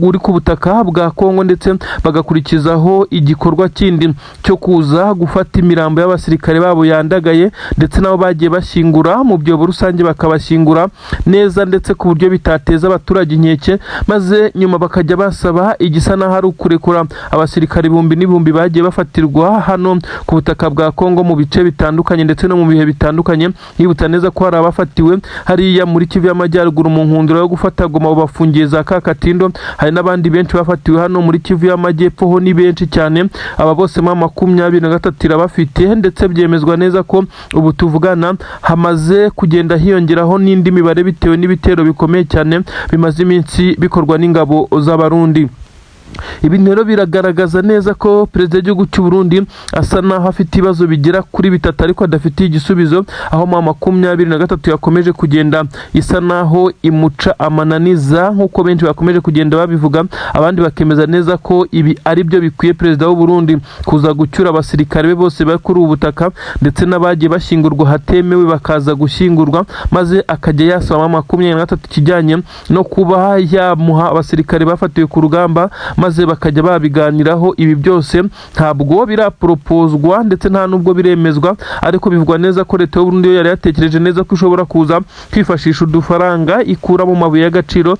uri ku butaka bwa Kongo, ndetse bagakurikizaho igikorwa kindi cyo kuza gufata imirambo y'abasirikare babo yandagaye, ndetse nabo bagiye bashyingura mu byobo rusange bakabashyingura neza, ndetse ku buryo bitateza abaturage inkeke, maze nyuma bakajya basaba igisa n'aho ari ukurekura abasirikare ibihumbi n'ibihumbi bagiye bafatirwa hano ku butaka bwa Kongo mu bice bitandukanye ndetse no mu bihe bitandukanye. Yibutsa neza ko hari abafatiwe hariya muri Kivu y'Amajyaruguru mu nkundura yo gufata Goma, bafungiye za Kakatindo. Hari n'abandi benshi bafatiwe hano muri Kivu y'Amajyepfo, ho ni benshi cyane. Aba bose M23 irabafite, ndetse byemezwa neza ko ubu tuvugana hamaze kugenda hiyongeraho n'indi mibare bitewe n'ibitero bikomeye cyane bimaze iminsi bikorwa n'ingabo z'Abarundi. Ibi rero biragaragaza neza ko perezida w'igihugu cy'u Burundi asa naho afite ibibazo bigera kuri bitatu ariko adafitiye igisubizo, aho M23 yakomeje kugenda isa naho imuca amananiza, nk'uko benshi bakomeje kugenda babivuga, abandi bakemeza neza ko ibi ari byo bikwiye perezida w'u Burundi kuza gucyura abasirikare be bose bari kuri ubu butaka, ndetse n'abagiye bashyingurwa hatemewe bakaza gushyingurwa, maze akajya yasaba M23 ikijyanye no kuba yamuha abasirikare bafatiwe ku rugamba, maze bakajya babiganiraho. Ibi byose ntabwo biraporopozwa ndetse nta nubwo biremezwa, ariko bivugwa neza ko leta y'u Burundi yo yari yatekereje neza ko ishobora kuza kwifashisha udufaranga ikura mu mabuye y'agaciro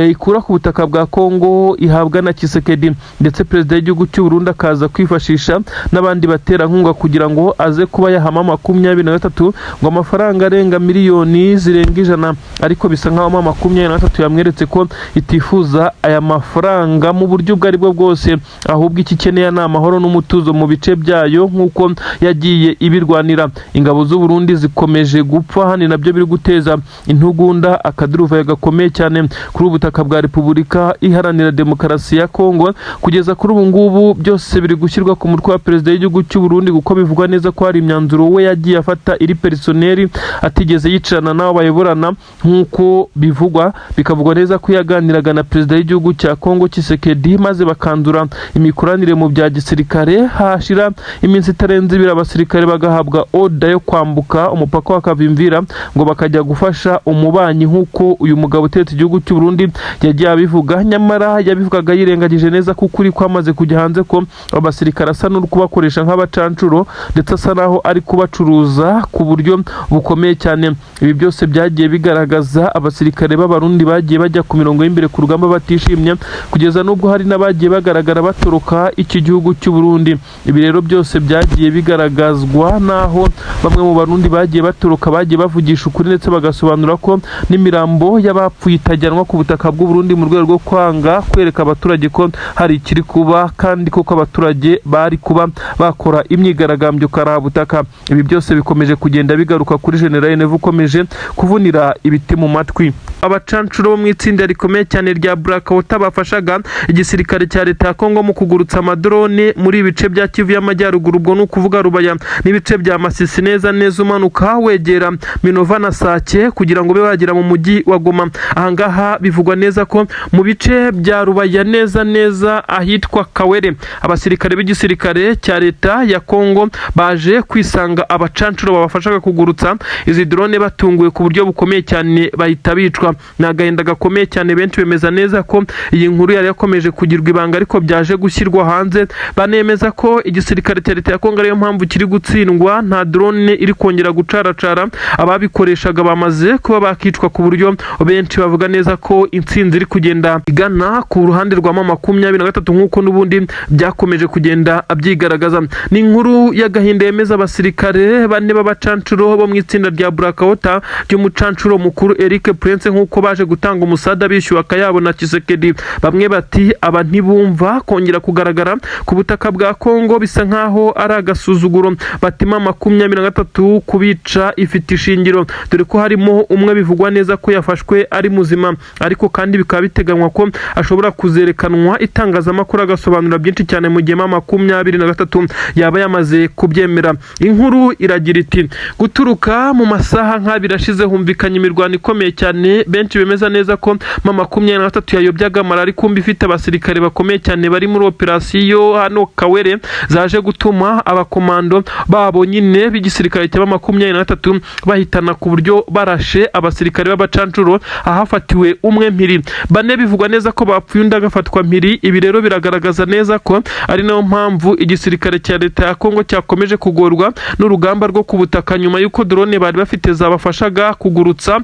ikura ku butaka bwa Kongo ihabwa na Tshisekedi, ndetse perezida w'igihugu cy'u Burundi akaza kwifashisha n'abandi baterankunga kugira ngo aze kuba yahama 23 ngo amafaranga arenga miliyoni zirenga 100. Ariko bisa nkaho M23 yamweretse ko itifuza aya mafaranga mu buryo ubwo aribwo bwose, ahubwo icyo ikeneye ni amahoro n'umutuzo mu bice byayo nk'uko yagiye ibirwanira. Ingabo z'u Burundi zikomeje gupfa hano, nabyo biri guteza intugunda, akaduruvayo gakomeye cyane kuri ubu butaka bwa Repubulika Iharanira Demokarasi ya Kongo. Kugeza kuri ubu ngubu byose biri gushyirwa ku mutwe wa perezida w'igihugu cy'u Burundi, kuko bivugwa neza ko hari imyanzuro we yagiye afata iri personnel, atigeze yicarana n'abo bayoborana nk'uko bivugwa. Bikavugwa neza ko yaganiraga na perezida w'igihugu cya Kongo Tshisekedi, maze bakandura imikoranire mu bya gisirikare, hashira iminsi itarenze 2 abasirikare bagahabwa order yo kwambuka umupaka wa Kavimvira ngo bakajya gufasha umubanyi, nk'uko uyu mugabo utetse igihugu cy'u Burundi yagiye abivuga. Nyamara yabivugaga yirengagije neza ko ukuri kwamaze kujya hanze, ko abasirikare asa n'uri kubakoresha nk'abacancuro, ndetse asa naho ari kubacuruza ku buryo bukomeye cyane. Ibi byose byagiye bigaragaza abasirikare b'Abarundi bagiye bajya ku mirongo y'imbere ku rugamba batishimye, kugeza n'ubwo hari n'abagiye bagaragara batoroka iki gihugu cy'u Burundi. Ibi rero byose byagiye bigaragazwa n'aho bamwe mu Barundi bagiye batoroka bagiye bavugisha ukuri, ndetse bagasobanura ko n'imirambo y'abapfuye itajyanwa ku butaka bw'u Burundi mu rwego rwo kwanga kwereka abaturage ko hari ikiri kuba, kandi koko abaturage bari kuba bakora imyigaragambyo karahabutaka. Ibi byose bikomeje kugenda bigaruka kuri General Neva ukomeje kuvunira ibiti mu matwi. Abacancuro bo mu itsinda rikomeye cyane rya Blackwater bafashaga igisirikare Igisirikare cya leta ya Kongo mu kugurutsa amadrone muri ibice bya Kivu y'Amajyaruguru, ubwo ni ukuvuga Rubaya n'ibice bya Masisi, neza neza umanuka wegera Minova na Sake kugira ngo ube wagera mu mujyi wa Goma. Ahangaha bivugwa neza ko mu bice bya Rubaya, neza neza ahitwa Kawere, abasirikare b'igisirikare cya leta ya Kongo baje kwisanga abacancuro babafashaga kugurutsa izi drone batunguwe ku buryo bukomeye cyane, bahita bicwa. Ni agahinda gakomeye cyane. Benshi bemeza neza ko iyi nkuru yari yakomeje kugirwa ibanga, ariko byaje gushyirwa hanze. Banemeza ko igisirikare cya leta ya Kongo ariyo mpamvu kiri gutsindwa, nta drone iri kongera gucaracara, ababikoreshaga bamaze kuba bakicwa, ku buryo benshi bavuga neza ko intsinzi iri kugenda igana ku ruhande rwa M23, nk'uko n'ubundi byakomeje kugenda byigaragaza. Ni inkuru y'agahinda yemeza abasirikare bane b'abacancuro bo mu itsinda rya Blackwater ry'umucancuro mukuru Eric Prince, nk'uko baje gutanga umusada bishyuwe akayabo na Tshisekedi. Bamwe bati aba ntibumva kongera kugaragara ku butaka bwa Kongo bisa nkaho ari agasuzuguro. Batima 23 kubica ifite ishingiro, dore ko harimo umwe bivugwa neza ko yafashwe ari muzima, ariko kandi bikaba biteganywa ko ashobora kuzerekanwa itangazamakuru agasobanura byinshi cyane mu gihe M23 yaba yamaze kubyemera. Inkuru iragira iti: guturuka mu masaha nk'abiri ashize humvikanye imirwano ikomeye cyane. Benshi bemeza neza ko M23 yayobyaga marari, kumbi ifite abasirikare bakomeye cyane bari muri operasiyo hano Kawere, zaje gutuma abakomando babo nyine b'igisirikare cya 23 bahitana ku buryo barashe abasirikare b'abacancuro, ahafatiwe umwe mpiri, bane bivugwa neza ko bapfuye, undi agafatwa mpiri. Ibi rero biragaragaza neza ko ari nayo mpamvu igisirikare cya leta ya Kongo cyakomeje kugorwa n'urugamba rwo ku butaka, nyuma y'uko drone bari bafite zabafashaga kugurutsa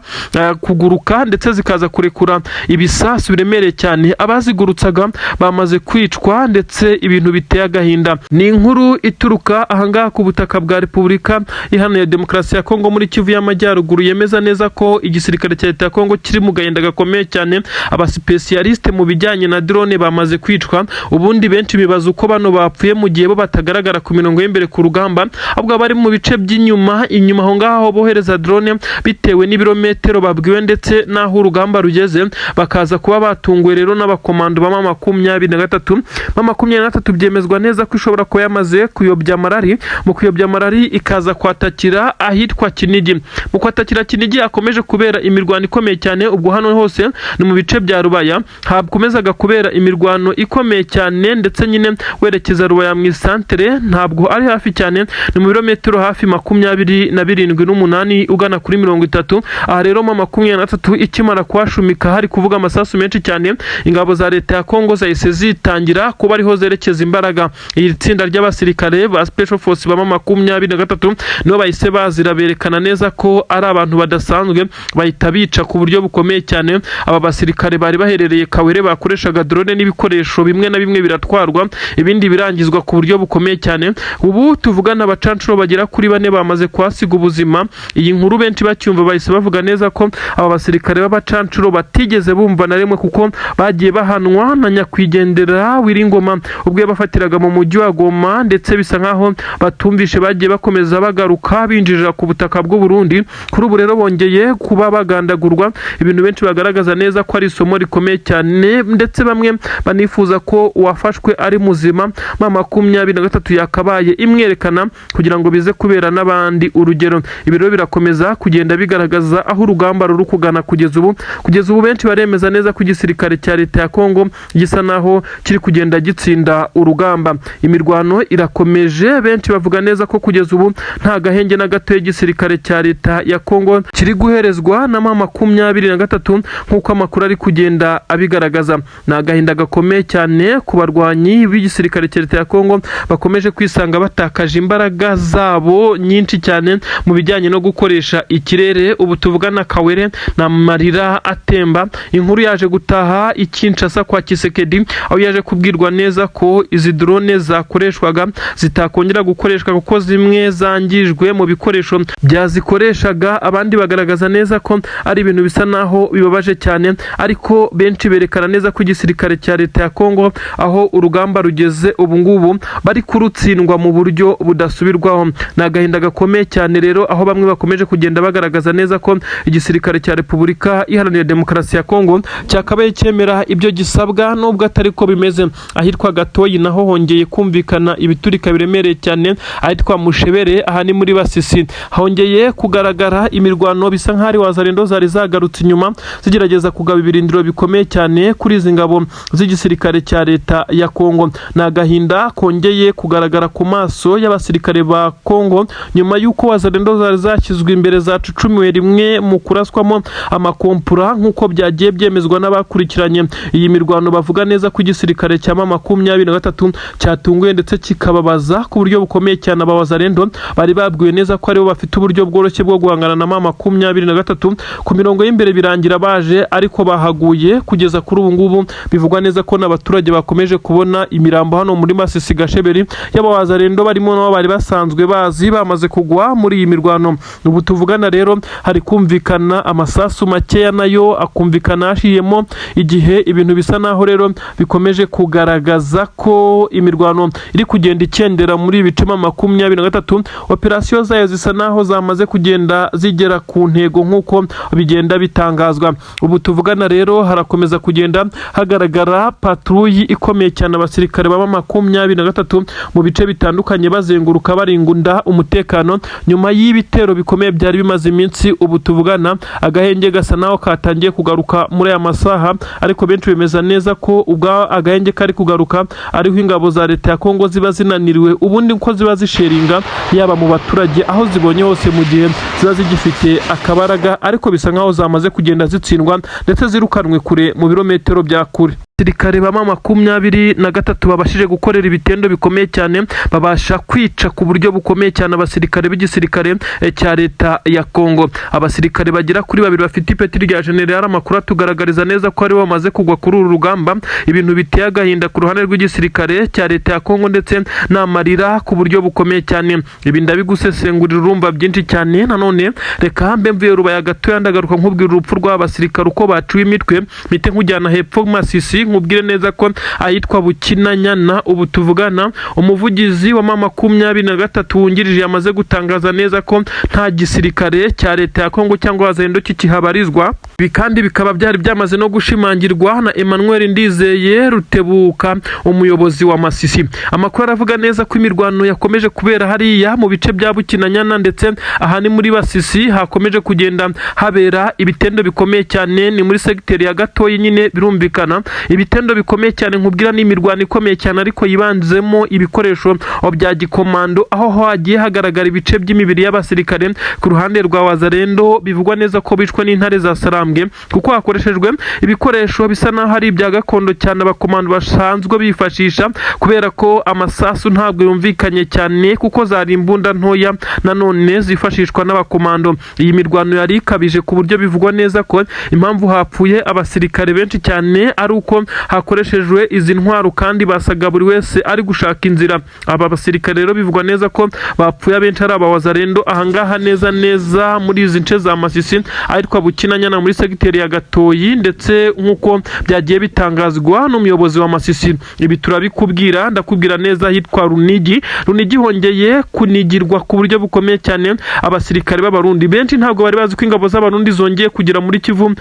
kuguruka ndetse zikaza kurekura ibisasu biremereye cyane, abazigurutsaga bamaze kwicwa, ndetse ibintu biteye agahinda. Ni inkuru ituruka ahangaha ku butaka bwa Repubulika Iharanira Demokarasi ya Kongo muri Kivu y'Amajyaruguru, yemeza neza ko igisirikare cya leta ya Kongo kiri mu gahinda gakomeye cyane. Abasipesiyalisite mu bijyanye na drone bamaze kwicwa. Ubundi benshi bibaza uko bano bapfuye mu gihe bo batagaragara ku mirongo y'imbere ku rugamba, ahubwo bari mu bice by'inyuma inyuma aho ngaho bohereza drone bitewe n'ibirometero babwiwe ndetse n'aho urugamba rugeze, bakaza kuba batunguwe rero n'abakomando ba M23. M23 byemezwa neza ko ishobora kuba yamaze kuyobya amarari, mu kuyobya amarari ikaza kwatakira ahitwa Kinigi. Mu kwatakira Kinigi hakomeje kubera imirwano ikomeye cyane. Ubwo hano hose ni mu bice bya Rubaya, hakomezaga kubera imirwano ikomeye cyane, ndetse nyine werekeza Rubaya mu isantere ntabwo ari hafi cyane, ni mu birometero hafi 27 n'umunani ugana kuri 30. Aha rero M23 ikimara kuhashumika hari kuvuga amasasu menshi cyane, ingabo za leta ya Kongo zahise zitangira kuba ariho zerekeza imbaraga. Iri tsinda ry'abasirikare ba Special Force ba M23 nibo bahise bazira berekana neza ko ari abantu badasanzwe, bahita bica ku buryo bukomeye cyane aba basirikare bari baherereye Kawere bakoreshaga drone, n'ibikoresho bimwe na bimwe biratwarwa, ibindi birangizwa ku buryo bukomeye cyane. Ubu tuvugana abacancuro bagera kuri bane bamaze kuhasiga ubuzima. Iyi nkuru benshi bacyumva bahise bavuga neza ko aba basirikare b'abacancuro batigeze bumva na rimwe, kuko bagiye bahanwa na nyakwigendera Wiringoma ubwo yabafatiraga mu mujyi wa Goma, ndetse bisa nkaho batumvishe, bagiye bakomeza bagaruka binjirira ku butaka bw'u Burundi. Kuri ubu rero bongeye kuba bagandagurwa, ibintu benshi bagaragaza neza ko ari isomo rikomeye cyane, ndetse bamwe banifuza ko uwafashwe ari muzima M23 yakabaye imwerekana kugira ngo bize kubera n'abandi urugero. Ibi rero birakomeza kugenda bigaragaza aho urugamba ruri kugana kugeza ubu. Kugeza ubu benshi baremeza neza ko igisirikare cya leta ya Kongo gisa naho kiri kugenda gitsinda urugamba. Imirwano irakomeje, benshi bavuga neza ko kugeza ubu nta gahenge na gato y'igisirikare cya leta ya Kongo kiri guherezwa na M23, nk'uko amakuru ari kugenda abigaragaza. Ni agahinda gakomeye cyane ku barwanyi b'igisirikare cya leta ya Kongo bakomeje kwisanga batakaje imbaraga zabo nyinshi cyane mu bijyanye no gukoresha ikirere. Ubu tuvugana Kawere ni amarira atemba. Inkuru yaje gutaha i Kinshasa kwa Tshisekedi, aho yaje kubwirwa neza ko izi drone zakoreshwaga zitakongera gukoreshwa kuko zimwe zangijwe mu bikoresho byazikoreshaga. Abandi bagaragaza neza ko ari ibintu bisa naho bibabaje cyane, ariko benshi berekana neza ko igisirikare cya leta ya Kongo aho urugamba rugeze ubu ngubu bari kurutsindwa mu buryo budasubirwaho. Ni agahinda gakomeye cyane rero, aho bamwe bakomeje kugenda bagaragaza neza ko igisirikare cya Repubulika Iharanira Demokarasi ya Kongo cyakabaye cyemera ibyo gisabwa. nubwo atari ko bimeze. Ahitwa Gatoyi naho hongeye kumvikana ibiturika biremereye cyane. Ahitwa Mushebere, aha ni muri Basisi, hongeye kugaragara imirwano, bisa nk'aho ari Wazalendo zari zagarutse inyuma zigerageza kugaba ibirindiro bikomeye cyane kuri izi ngabo z'igisirikare cya leta ya Kongo. Ni agahinda kongeye kugaragara ku maso y'abasirikare ba Kongo nyuma y'uko Wazalendo zari zashyizwe imbere zacucumiwe rimwe mu kuraswamo amakompura, nk'uko byagiye byemezwa n'abakurikiranye iyi mirwano. Bavuga neza ko igisirikare cya M23 cyatunguye ndetse kikababaza ku buryo bukomeye cyane. Aba Wazalendo bari babwiwe neza ko aribo bafite uburyo bworoshye bwo guhangana na M23 ku mirongo y'imbere, birangira baje ariko bahaguye. Kugeza kuri ubu ngubu bivugwa neza ko n'abaturage bakomeje kubona imirambo hano muri Masisi Gasheberi y'abawazalendo, barimo nabo bari basanzwe bazi bamaze kugwa muri iyi mirwano. Ubu tuvugana rero hari kumvikana amasasu makeya, nayo akumvikana hashiyemo igihe. Ibintu bisa naho rero bikomeje kugaragaza ko imirwano iri kugenda ikendera muri ibi bice M23. Operasiyo zayo zisa naho zamaze kugenda zigera ku ntego nk'uko bigenda bitangazwa. Ubu tuvugana rero harakomeza kugenda hagaragara patrouille ikomeye cyane, abasirikare baba 23 mu bice bitandukanye bazenguruka baringunda umutekano nyuma y'ibitero bikomeye byari bimaze iminsi. Ubu tuvugana agahenge gasa naho katangiye kugaruka muri aya masaha, ariko benshi bemeza neza ko ubwa agahenge kari kugaruka ariho ingabo za leta ya Kongo ziba zinaniriwe, ubundi ko ziba zisheringa yaba mu baturage aho zibonye hose mu gihe ziba zigifite akabaraga, ariko bisa nkaho zamaze kugenda zitsindwa ndetse zirukanwe kure mu birometero bya kure. Abasirikare ba M23 babashije gukorera ibitendo bikomeye cyane, babasha kwica ku buryo bukomeye cyane abasirikare b'igisirikare cya leta ya Kongo. Abasirikare bagera kuri babiri bafite ipeti rya general, amakuru atugaragariza neza ko aribo bamaze kugwa kuri uru rugamba. Ibintu biteye agahinda ku ruhande rw'igisirikare cya leta ya Kongo ndetse n'amarira ku buryo bukomeye cyane. Ibi ndabigusesengurira, urumva byinshi cyane. Nanone reka mbe mvuye Rubaya gatoya, ndagaruka nkubwira urupfu rw'aba basirikare uko baciwe imitwe, mpite nkujyana hepfo Masisi, nkubwire neza ko ahitwa Bukinanyana ubu tuvugana umuvugizi wa M23 wungirije yamaze gutangaza neza ko nta gisirikare cya leta ya Kongo cyangwa Wazalendo kikihabarizwa. Ibi kandi bikaba byari byamaze no gushimangirwa na Emmanuel Ndizeye Rutebuka, umuyobozi wa Masisi. Amakuru aravuga neza ko imirwano yakomeje kubera hariya mu bice bya Bukinanyana, ndetse aha ni muri Masisi, hakomeje kugenda habera ibitendo bikomeye cyane. Ni muri segiteri ya Gatoyi nyine, birumvikana. Ibitendo bikomeye cyane nkubwira ni imirwano ikomeye cyane, ariko yibanzemo ibikoresho bya gikomando, aho hagiye hagaragara ibice by'imibiri y'abasirikare ku ruhande rwa Wazalendo, bivugwa neza ko bishwe n'intare za Sarambwe, kuko hakoreshejwe ibikoresho bisa naho ari ibya gakondo cyane abakomando basanzwe bifashisha, kubera ko amasasu ntabwo yumvikanye cyane, kuko zari imbunda ntoya nanone zifashishwa n'abakomando. Iyi mirwano yari ikabije ku buryo bivugwa neza ko impamvu hapfuye abasirikare benshi cyane ari uko hakoreshejwe izi ntwaro, kandi basaga buri wese ari gushaka inzira. Aba basirikare rero bivugwa neza ko bapfuye abenshi ari abawazalendo ahangaha neza neza muri izi nce za Masisi, ahitwa Bukinanyana muri segiteri ya Gatoyi, ndetse nk'uko byagiye bitangazwa n'umuyobozi wa Masisi. Ibi turabikubwira, ndakubwira neza ahitwa Runigi. Runigi hongeye kunigirwa ku buryo bukomeye cyane abasirikare b'Abarundi. Benshi ntabwo bari bazi ko ingabo z'Abarundi zongeye kugera muri Kivu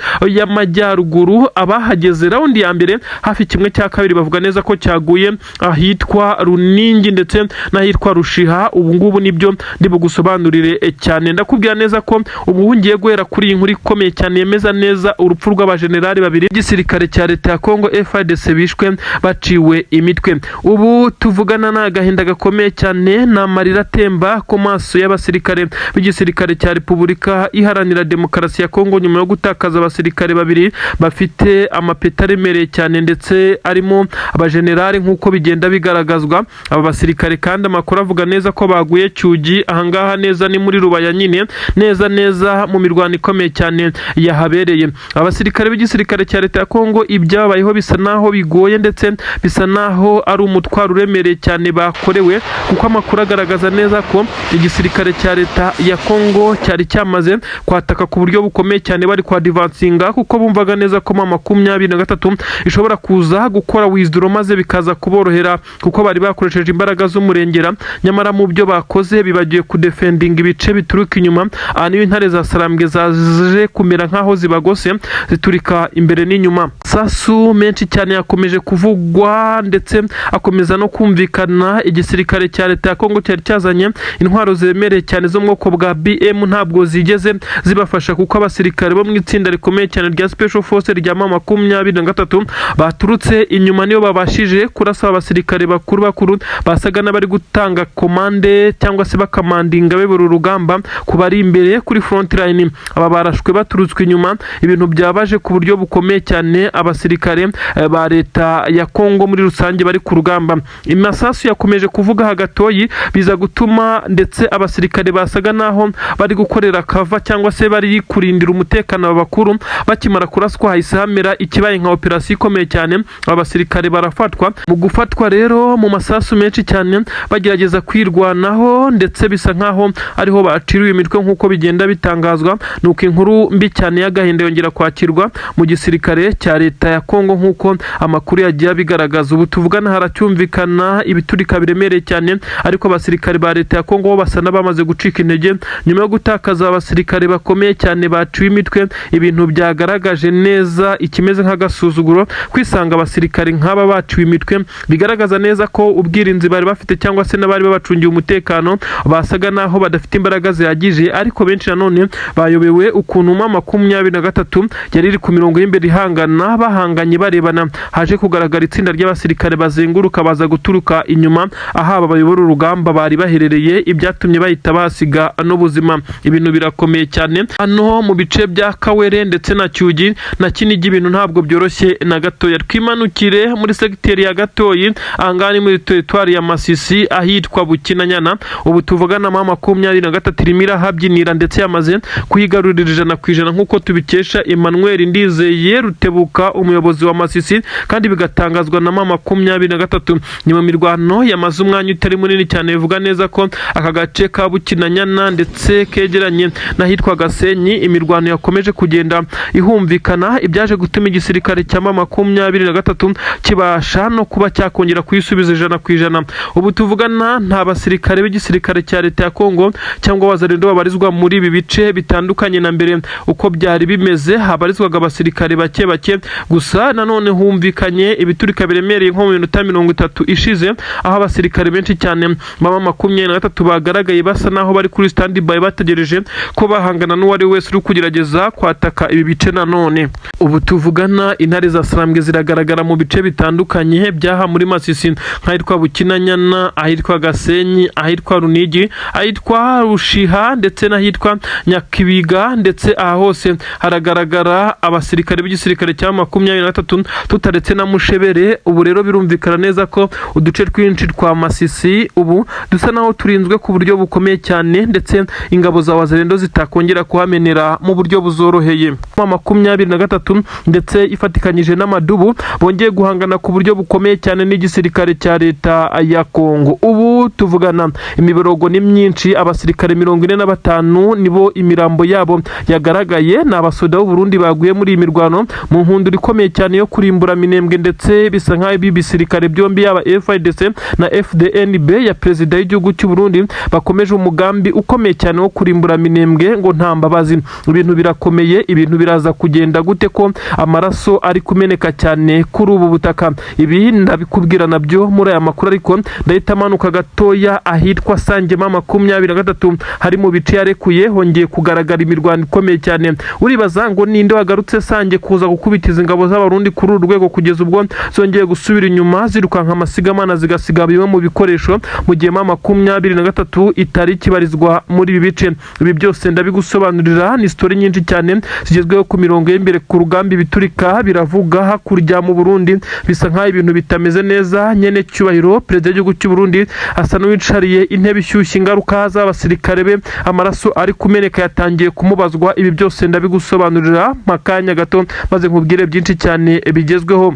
y'Amajyaruguru. Abahageze round ya mbere, hafi kimwe cya kabiri bavuga neza ko cyaguye ahitwa Runingi ndetse n'ahitwa Rushiha. Ubu ngubu nibyo ndi bugusobanurire cyane. Ndakubwira neza ko ubu ngiye guhera kuri iyi nkuru ikomeye cyane yemeza neza urupfu rw'abajenerali babiri b'igisirikare cya leta ya Kongo FARDC bishwe baciwe imitwe. Ubu tuvugana ni agahinda gakomeye cyane, ni amarira atemba ku maso y'abasirikare b'igisirikare cya Repubulika Iharanira Demokarasi ya Kongo nyuma yo gutakaza abasirikare babiri bafite amapeti aremereye cyane, ndetse arimo abajenerali nk'uko bigenda bigaragazwa. Aba basirikare kandi amakuru avuga neza ko baguye Cyugi, ahangaha neza ni muri Rubaya nyine, neza neza mu mirwano ikomeye cyane yahabereye. Abasirikare b'igisirikare cya leta ya Kongo ibyabayeho bisa naho bigoye, ndetse bisa naho ari umutwaro uremereye cyane bakorewe, kuko amakuru agaragaza neza ko igisirikare cya leta ya Kongo cyari cyamaze kwataka ku buryo bukomeye cyane, bari kwa advancinga, kuko bumvaga neza ko M23 ishobora kuza gukora withdraw maze bikaza kuborohera, kuko bari bakoresheje imbaraga z'umurengera. Nyamara mu byo bakoze bibagiwe kudefendinga ibice bituruka inyuma. Aha niyo intare za Sarambwe zaje kumera nk'aho zibagose, ziturika imbere n'inyuma. Sasu menshi cyane yakomeje kuvugwa ndetse akomeza no kumvikana. Igisirikare cya leta ya Kongo cyari cyazanye intwaro zemereye cyane zo mu bwoko bwa BM, ntabwo zigeze zibafasha, kuko abasirikare bo mu itsinda rikomeye cyane rya Special Force rya M23 baturutse inyuma niyo babashije kurasa abasirikare bakuru bakuru basaga n'abari gutanga commande cyangwa se bakamandinga bayobora urugamba ku bari imbere kuri front line. Aba barashwe baturutswe inyuma, ibintu byabaje ku buryo bukomeye cyane abasirikare ba leta ya Kongo muri rusange bari ku rugamba. Amasasu yakomeje kuvuga hagatoyi, biza gutuma ndetse abasirikare basaga naho bari gukorera cover cyangwa se bari kurindira umutekano aba bakuru, bakimara kuraswa hahise hamera ikibaye nka operasiyo ikomeye cyane. Aba basirikare barafatwa. Mu gufatwa rero, mu masasu menshi cyane bagerageza kwirwanaho, ndetse bisa nkaho ariho baciriwe imitwe nk'uko bigenda bitangazwa. Nuko inkuru mbi cyane y'agahinda yongera kwakirwa mu gisirikare cya leta ya Kongo nk'uko amakuru yagiye abigaragaza. Ubu tuvugana haracyumvikana ibiturika biremereye cyane, ariko abasirikare ba leta ya Kongo bo basa n'abamaze gucika intege nyuma yo gutakaza abasirikare bakomeye cyane baciwe imitwe. Ibintu byagaragaje neza ikimeze nk'agasuzuguro kwisanga abasirikare nk'aba baciwe imitwe, bigaragaza neza ko ubwirinzi bari bafite cyangwa se n'abari babacungiye umutekano basaga naho badafite imbaraga zihagije. Ariko benshi nanone bayobewe ukuntu M23 yari iri ku mirongo y'imbere ihangana, bahanganye barebana, haje kugaragara itsinda ry'abasirikare bazenguruka baza guturuka inyuma aho aba bayobora urugamba bari baherereye, ibyatumye bahita bahasiga n'ubuzima. Ibintu birakomeye cyane hano mu bice bya Kawere ndetse na Cyugi na Kinigi, ibintu ntabwo byoroshye na gatoya. Twimanukire muri segiteri ya Gatoyi, ahangaha ni muri teritwari ya Masisi ahitwa Bukinanyana. Ubu tuvugana M23 irimo irahabyinira ndetse yamaze kuyigarurira 100% nk'uko tubikesha Emmanuel Ndizeye Rutebuka, umuyobozi wa Masisi, kandi bigatangazwa na M23. Ni mu mirwano yamaze umwanya utari munini cyane. Bivuga neza ko aka gace ka Bukinanyana ndetse kegeranye n'ahitwa Gasenyi imirwano yakomeje kugenda ihumvikana, ibyaje gutuma igisirikare cya M23 kibasha no kuba cyakongera kuyisubiza 100%. Ubu tuvugana nta basirikare b'igisirikare cya leta ya Kongo cyangwa Wazalendo babarizwa muri ibi bice bitandukanye na mbere uko byari bimeze, habarizwaga abasirikare bake bake gusa. Nanone humvikanye ibiturika biremereye nko mu minota 30 ishize, aho abasirikare benshi cyane ba M23 bagaragaye basa naho bari kuri stand by, bategereje ko bahangana n'uwari wese uri kugerageza kwataka ibi bice. Nanone ubu tuvugana intare za Sarambwe ziragaragara mu bice bitandukanye byaha muri Masisi, nk'ahitwa Bukinanyana, ahitwa Gasenyi, ahitwa Runigi, ahitwa Rushiha ndetse n'ahitwa Nyakibiga. Ndetse aha hose haragaragara abasirikare b'igisirikare cya 23, tutaretse na Mushebere. Ubu rero birumvikana neza ko uduce twinshi twa Masisi ubu dusa naho turinzwe ku buryo bukomeye cyane, ndetse ingabo za Wazalendo zitakongera kuhamenera mu buryo buzoroheye. 23 ndetse ifatikanyije n'amadubu bongeye guhangana ku buryo bukomeye cyane n'igisirikare cya leta ya Kongo. Ubu tuvugana imiborogo ni myinshi, abasirikare 45 nibo imirambo yabo yagaragaye. Ni abasoda b'u Burundi baguye muri iyi mirwano mu nkundura ikomeye cyane yo kurimbura Minembwe, ndetse bisa nk'aho ibi bisirikare byombi, yaba FARDC na FDNB ya perezida w'igihugu cy'u Burundi, bakomeje umugambi ukomeye cyane wo kurimbura Minembwe ngo nta mbabazi. Ibintu birakomeye. Ibintu biraza kugenda gute ko amaraso ari kumeneka cyane kuri ubu butaka? Ibi ndabikubwira nabyo muri aya makuru, ariko ndahita amanuka gatoya ahitwa Sange. M23 hari mu bice yarekuye, hongeye kugaragara imirwano ikomeye cyane. Uribaza ngo ninde wagarutse Sange kuza gukubitiza ingabo z'Abarundi kuri uru rwego, kugeza ubwo zongeye gusubira inyuma zirukanka amasigamana, zigasiga bimwe mu bikoresho, mu gihe M23 itari ikibarizwa muri ibi bice? Ibi byose ndabigusobanurira, ni story nyinshi cyane zigezweho ku mirongo y'imbere ku rugamba. Ibiturika biravuga hakurya mu Burundi, bisa nk'aho ibintu bitameze neza. Nyene cyubahiro perezida w'igihugu cy'u Burundi asa n'uwicariye intebe ishyushye, ingaruka z'abasirikare be, amaraso ari kumeneka yatangiye kumubazwa. Ibi byose ndabigusobanurira mu kanya gato maze nkubwire byinshi cyane bigezweho.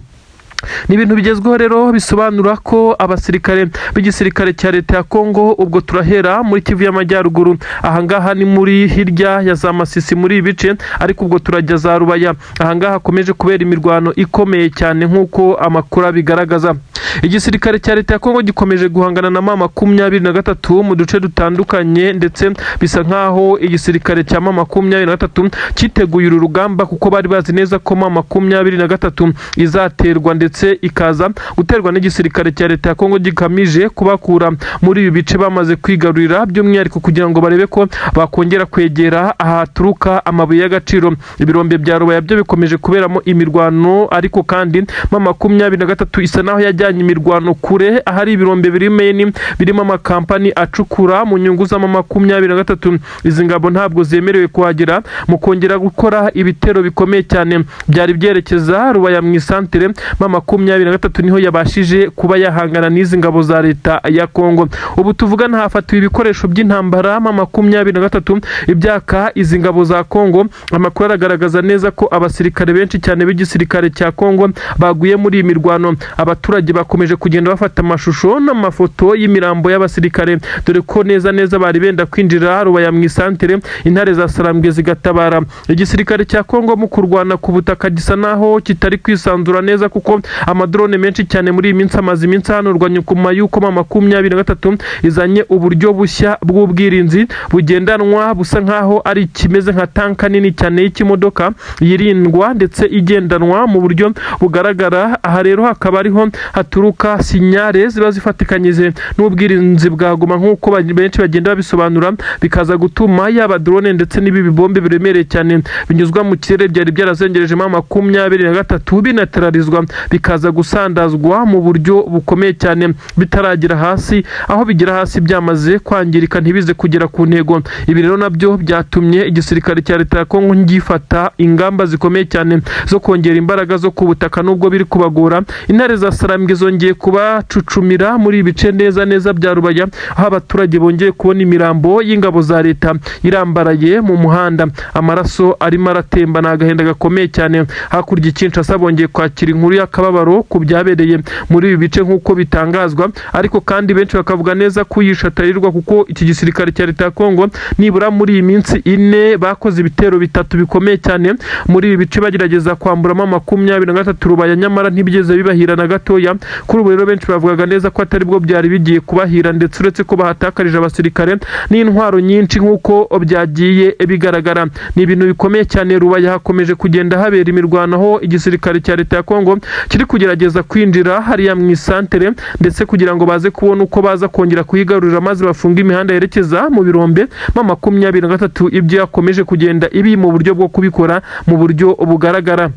Ni ibintu bigezweho rero, bisobanura ko abasirikare b'igisirikare cya leta ya Kongo, ubwo turahera muri Kivu y'Amajyaruguru, ahangaha ni muri hirya ya za Masisi muri ibi bice, ariko ubwo turajya za Rubaya, ahangaha hakomeje kubera imirwano ikomeye cyane nk'uko amakuru abigaragaza. Igisirikare cya leta ya Kongo gikomeje guhangana na M23 mu duce dutandukanye, ndetse bisa nkaho igisirikare cya M23 cyiteguye uru rugamba, kuko bari bazi neza ko M23 izaterwa, ndetse ikaza guterwa n'igisirikare cya leta ya Kongo gikamije kubakura muri ibi bice bamaze kwigarurira, by'umwihariko kugira ngo barebe ko bakongera kwegera ahaturuka amabuye y'agaciro. Ibirombe bya Rubaya byo bikomeje kuberamo imirwano, ariko kandi M23 isa naho yajyanye imirwano kure, ahari ibirombe biri main birimo amakampani acukura mu nyungu za M23. Izi ngabo ntabwo zemerewe kuhagera. Mu kongera gukora ibitero bikomeye cyane byari byerekeza Rubaya mu isantere, M23 niho yabashije kuba yahangana n'izi ngabo za leta ya Kongo. Ubu tuvugana hafatiwe ibikoresho by'intambara M23 ibyaka izi ngabo za Kongo. Amakuru aragaragaza neza ko abasirikare benshi cyane b'igisirikare cya Kongo baguye muri iyi mirwano. Abaturage bakomeje kugenda bafata amashusho n'amafoto y'imirambo y'abasirikare, dore ko neza neza bari benda kwinjira Rubaya mu isantere, intare za Sarambwe zigatabara. Igisirikare cya Kongo mu kurwana ku butaka gisa naho kitari kwisanzura neza, kuko amadrone menshi cyane muri iyi minsi amaze iminsi ahanurwa, nyuma y'uko M23 izanye uburyo bushya bw'ubwirinzi bugendanwa, busa nkaho ari kimeze nka tanka nini cyane y'ikimodoka yirindwa ndetse igendanwa mu buryo bugaragara. Aha rero hakaba ariho haturuka signal ziba zifatikanyije n'ubwirinzi bwa Goma, nk'uko benshi bagenda babisobanura, bikaza gutuma yaba drone ndetse n'ibi bibombe biremereye cyane binyuzwa mu kirere byari byarazengereje M23 binaterarizwa, bikaza gusandazwa mu buryo bukomeye cyane bitaragera hasi, aho bigera hasi byamaze kwangirika, ntibize kugera ku ntego. Ibi rero nabyo byatumye igisirikare cya leta ya Kongo gifata ingamba zikomeye cyane zo kongera imbaraga zo ku butaka, nubwo biri kubagora. Intare za Sarambwe zongeye kubacucumira muri ibi bice neza neza bya Rubaya, aho abaturage bongeye kubona imirambo y'ingabo za leta irambaraye mu muhanda, amaraso arimo aratemba. Ni agahinda gakomeye cyane. Hakurya i Kinshasa bongeye kwakira inkuru y'akababaro ku byabereye muri ibi bice nk'uko bitangazwa, ariko kandi benshi bakavuga neza ko uyisha atarirwa, kuko iki gisirikare cya leta ya Kongo nibura muri iyi minsi 4 bakoze ibitero bitatu bikomeye cyane muri ibi bice, bagerageza kwamburamo 23 Rubaya, nyamara ntibigeze bibahira na gatoya. Kuri ubu rero benshi bavugaga neza ko atari bwo byari bigiye kubahira, ndetse uretse ko bahatakarije abasirikare n'intwaro nyinshi nk'uko byagiye bigaragara. Ni ibintu bikomeye cyane. Rubaya hakomeje kugenda habera imirwano, aho igisirikare cya leta ya Kongo kiri kugerageza kwinjira hariya mu isantere, ndetse kugira ngo baze kubona uko baza kongera kuyigarurira maze bafunge imihanda yerekeza mu birombe. M23 ibyo yakomeje kugenda ibi mu buryo bwo kubikora mu buryo bugaragara.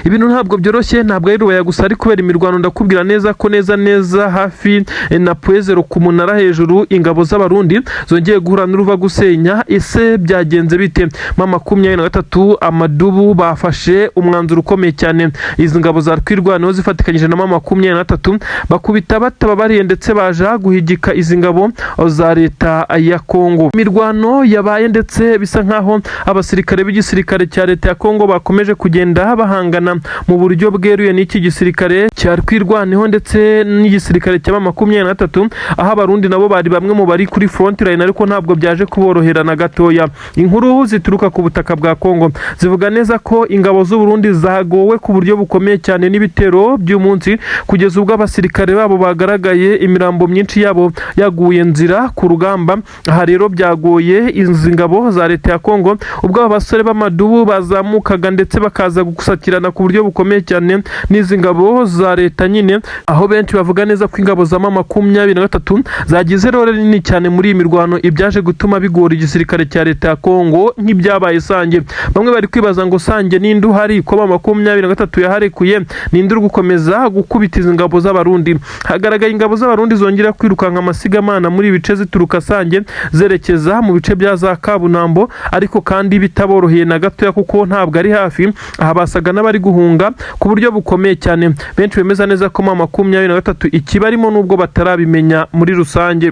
Ibintu ntabwo byoroshye, ntabwo ari Rubaya gusa ari kubera imirwano. Ndakubwira neza ko neza neza hafi na Pwezero ku munara hejuru, ingabo z'Abarundi zongeye guhura n'uruva gusenya. Ese byagenze bite? M23 amadubu bafashe umwanzuro ukomeye cyane. Izi ngabo za Twirwaneho zifatikanyije na M23 bakubita batababariye, ndetse baja guhigika izi ngabo za leta ya Kongo. Imirwano yabaye, ndetse bisa nkaho abasirikare b'igisirikare cya leta ya Kongo bakomeje kugenda bahangana mu buryo bweruye n'iki gisirikare cya Twirwaneho ndetse n'igisirikare cya M23, aho Abarundi nabo bari bamwe mu bari kuri front line, ariko ntabwo byaje kuborohera na gatoya. Inkuru zituruka ku butaka bwa Kongo zivuga neza ko ingabo z'u Burundi zagowe ku buryo bukomeye cyane n'ibitero by'umunsi, kugeza ubwo abasirikare babo bagaragaye imirambo myinshi yabo yaguye nzira ku rugamba. Aha rero byagoye izi ngabo za leta ya Kongo, ubwo aba basore b'amadubu bazamukaga ndetse bakaza gusakirana ku buryo bukomeye cyane n'izi ngabo za leta nyine, aho benshi bavuga neza ko ingabo za M23 zagize role nini cyane muri iyi mirwano, ibyaje gutuma bigora igisirikare cya leta ya Kongo nk'ibyabaye Sange. Bamwe bari kwibaza ngo Sange ninde uhari, ko M23 yaharekuye? Ninde uri gukomeza gukubita izi ngabo z'Abarundi? Hagaragaye ingabo z'Abarundi zongera kwirukanka amasigamana muri ibi bice, zituruka Sange zerekeza mu bice bya za Kabunambo, ariko kandi bitaboroheye na gatoya, kuko ntabwo ari hafi aha, basaga n'abari guhunga ku buryo bukomeye cyane. Benshi bemeza neza ko M23 ikibarimo nubwo batarabimenya muri rusange.